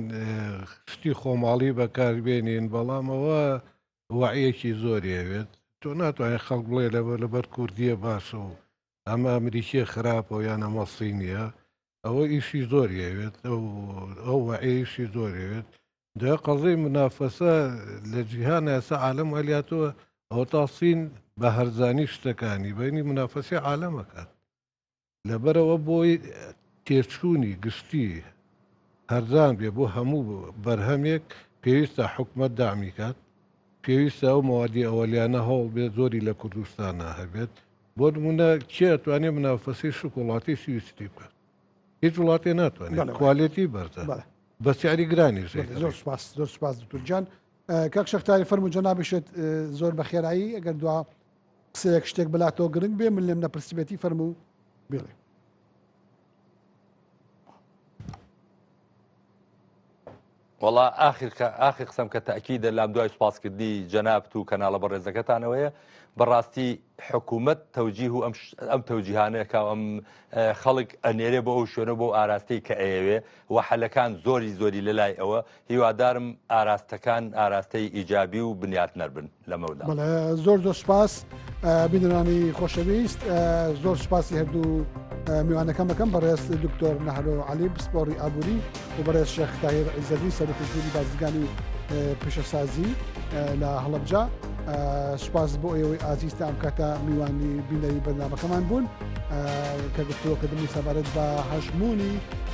شتی خۆماڵی بەکاربێنین بەڵام ئەوە وەعیەکی زۆری ئەوێت تۆ ناتوانێت خەڵک بڵێ لەبەر لەبەر کوردیە باشە و ئەمە ئەمریکیە خراپە و یان ئەمە صینیە ئەوە ئیشی زۆری ئەوێت ئەو ئەو وەعیە ئیشی زۆری ئەوێت دوای قەزیەی منافەسە لە جیهان ئێستا عالەم هەلیاتەوە ئەوە تا صین بە هەرزانی شتەکانی بینی منافەسی عالەمەکات لەبەرئەوە بۆی تێچوونی گشتی هەرزان بێ بۆ هەموو بەرهەمێک پێویستە حکومەت دەعمی کات، پێویستە ئەو مەوادی ئەوەلیانە هەوڵ بێت زۆری لە کوردستانا هەبێت، بۆ نموونە کێ ئەتوانێ منافەسەی شوکوڵاتەی سویسری بکات؟ هیچ وڵاتێ ناتوانێت، کوالێتی بەرزە بە سعری گرانیش زۆر سوپاس زۆر سوپاس دکتۆر گیان. کاک شێخ تاری فەرموو جەنابیشت زۆر بە خێرایی ئەگەر دوا قسەیەک شتێک بەلاتەوە گرنگ بێ من لێم نەپرسیبێتی فەرموو بڵێ. وەڵا ئاخر کە ئاخر قسەم کە تەئکیدە لام دوای سوپاسکردنی جەنابت و کەناڵە بەڕێزەکەتانەوەیە بەڕاستی حکوومەت تەوجیه و ئەم ئەم تەوجیهانەیە کە ئەم خەڵک ئەنێرێ بۆ ئەو شوێنە بۆ ئاراستەی کە ئەیەوێ و حەلەکان زۆری زۆری لە لای ئەوە هیوادارم ئاراستەکان ئاراستەی ئیجابی و بنیاتنەر بن لەمەودا. بەڵێ زۆر زۆر سوپاس بینەرانی خۆشەویست زۆر سوپاسی هەردوو میوانەکەم بەکەم بەڕێز دکتۆر نەهرۆ علی پسپۆڕی ئابووری و بەڕێز شێخ تاهیر عیزەدی سەرۆکی ژووری بازرگانی و پیشەسازی لە هەڵەبجە سوپاس بۆ ئێوەی ئازیز تا ئەم کاتە میوانی بینەری بەرنامەکەمان بوون کە گفتوگۆکردنی سەبارەت بە هەژموونی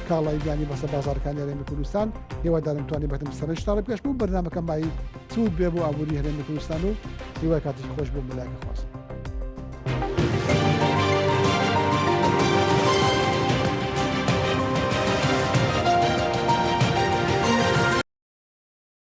کاڵای بیانی بەسەر بازاڕەکانی هەرێمی کوردستان هیوادارم توانی بەتم سەرنجتان ڕابکێشم و بەرنامەکەم بایی سوود بێ بۆ ئابووری هەرێمی کوردستان و هیوای کاتێکی خۆش بۆ مەلاکە خواست.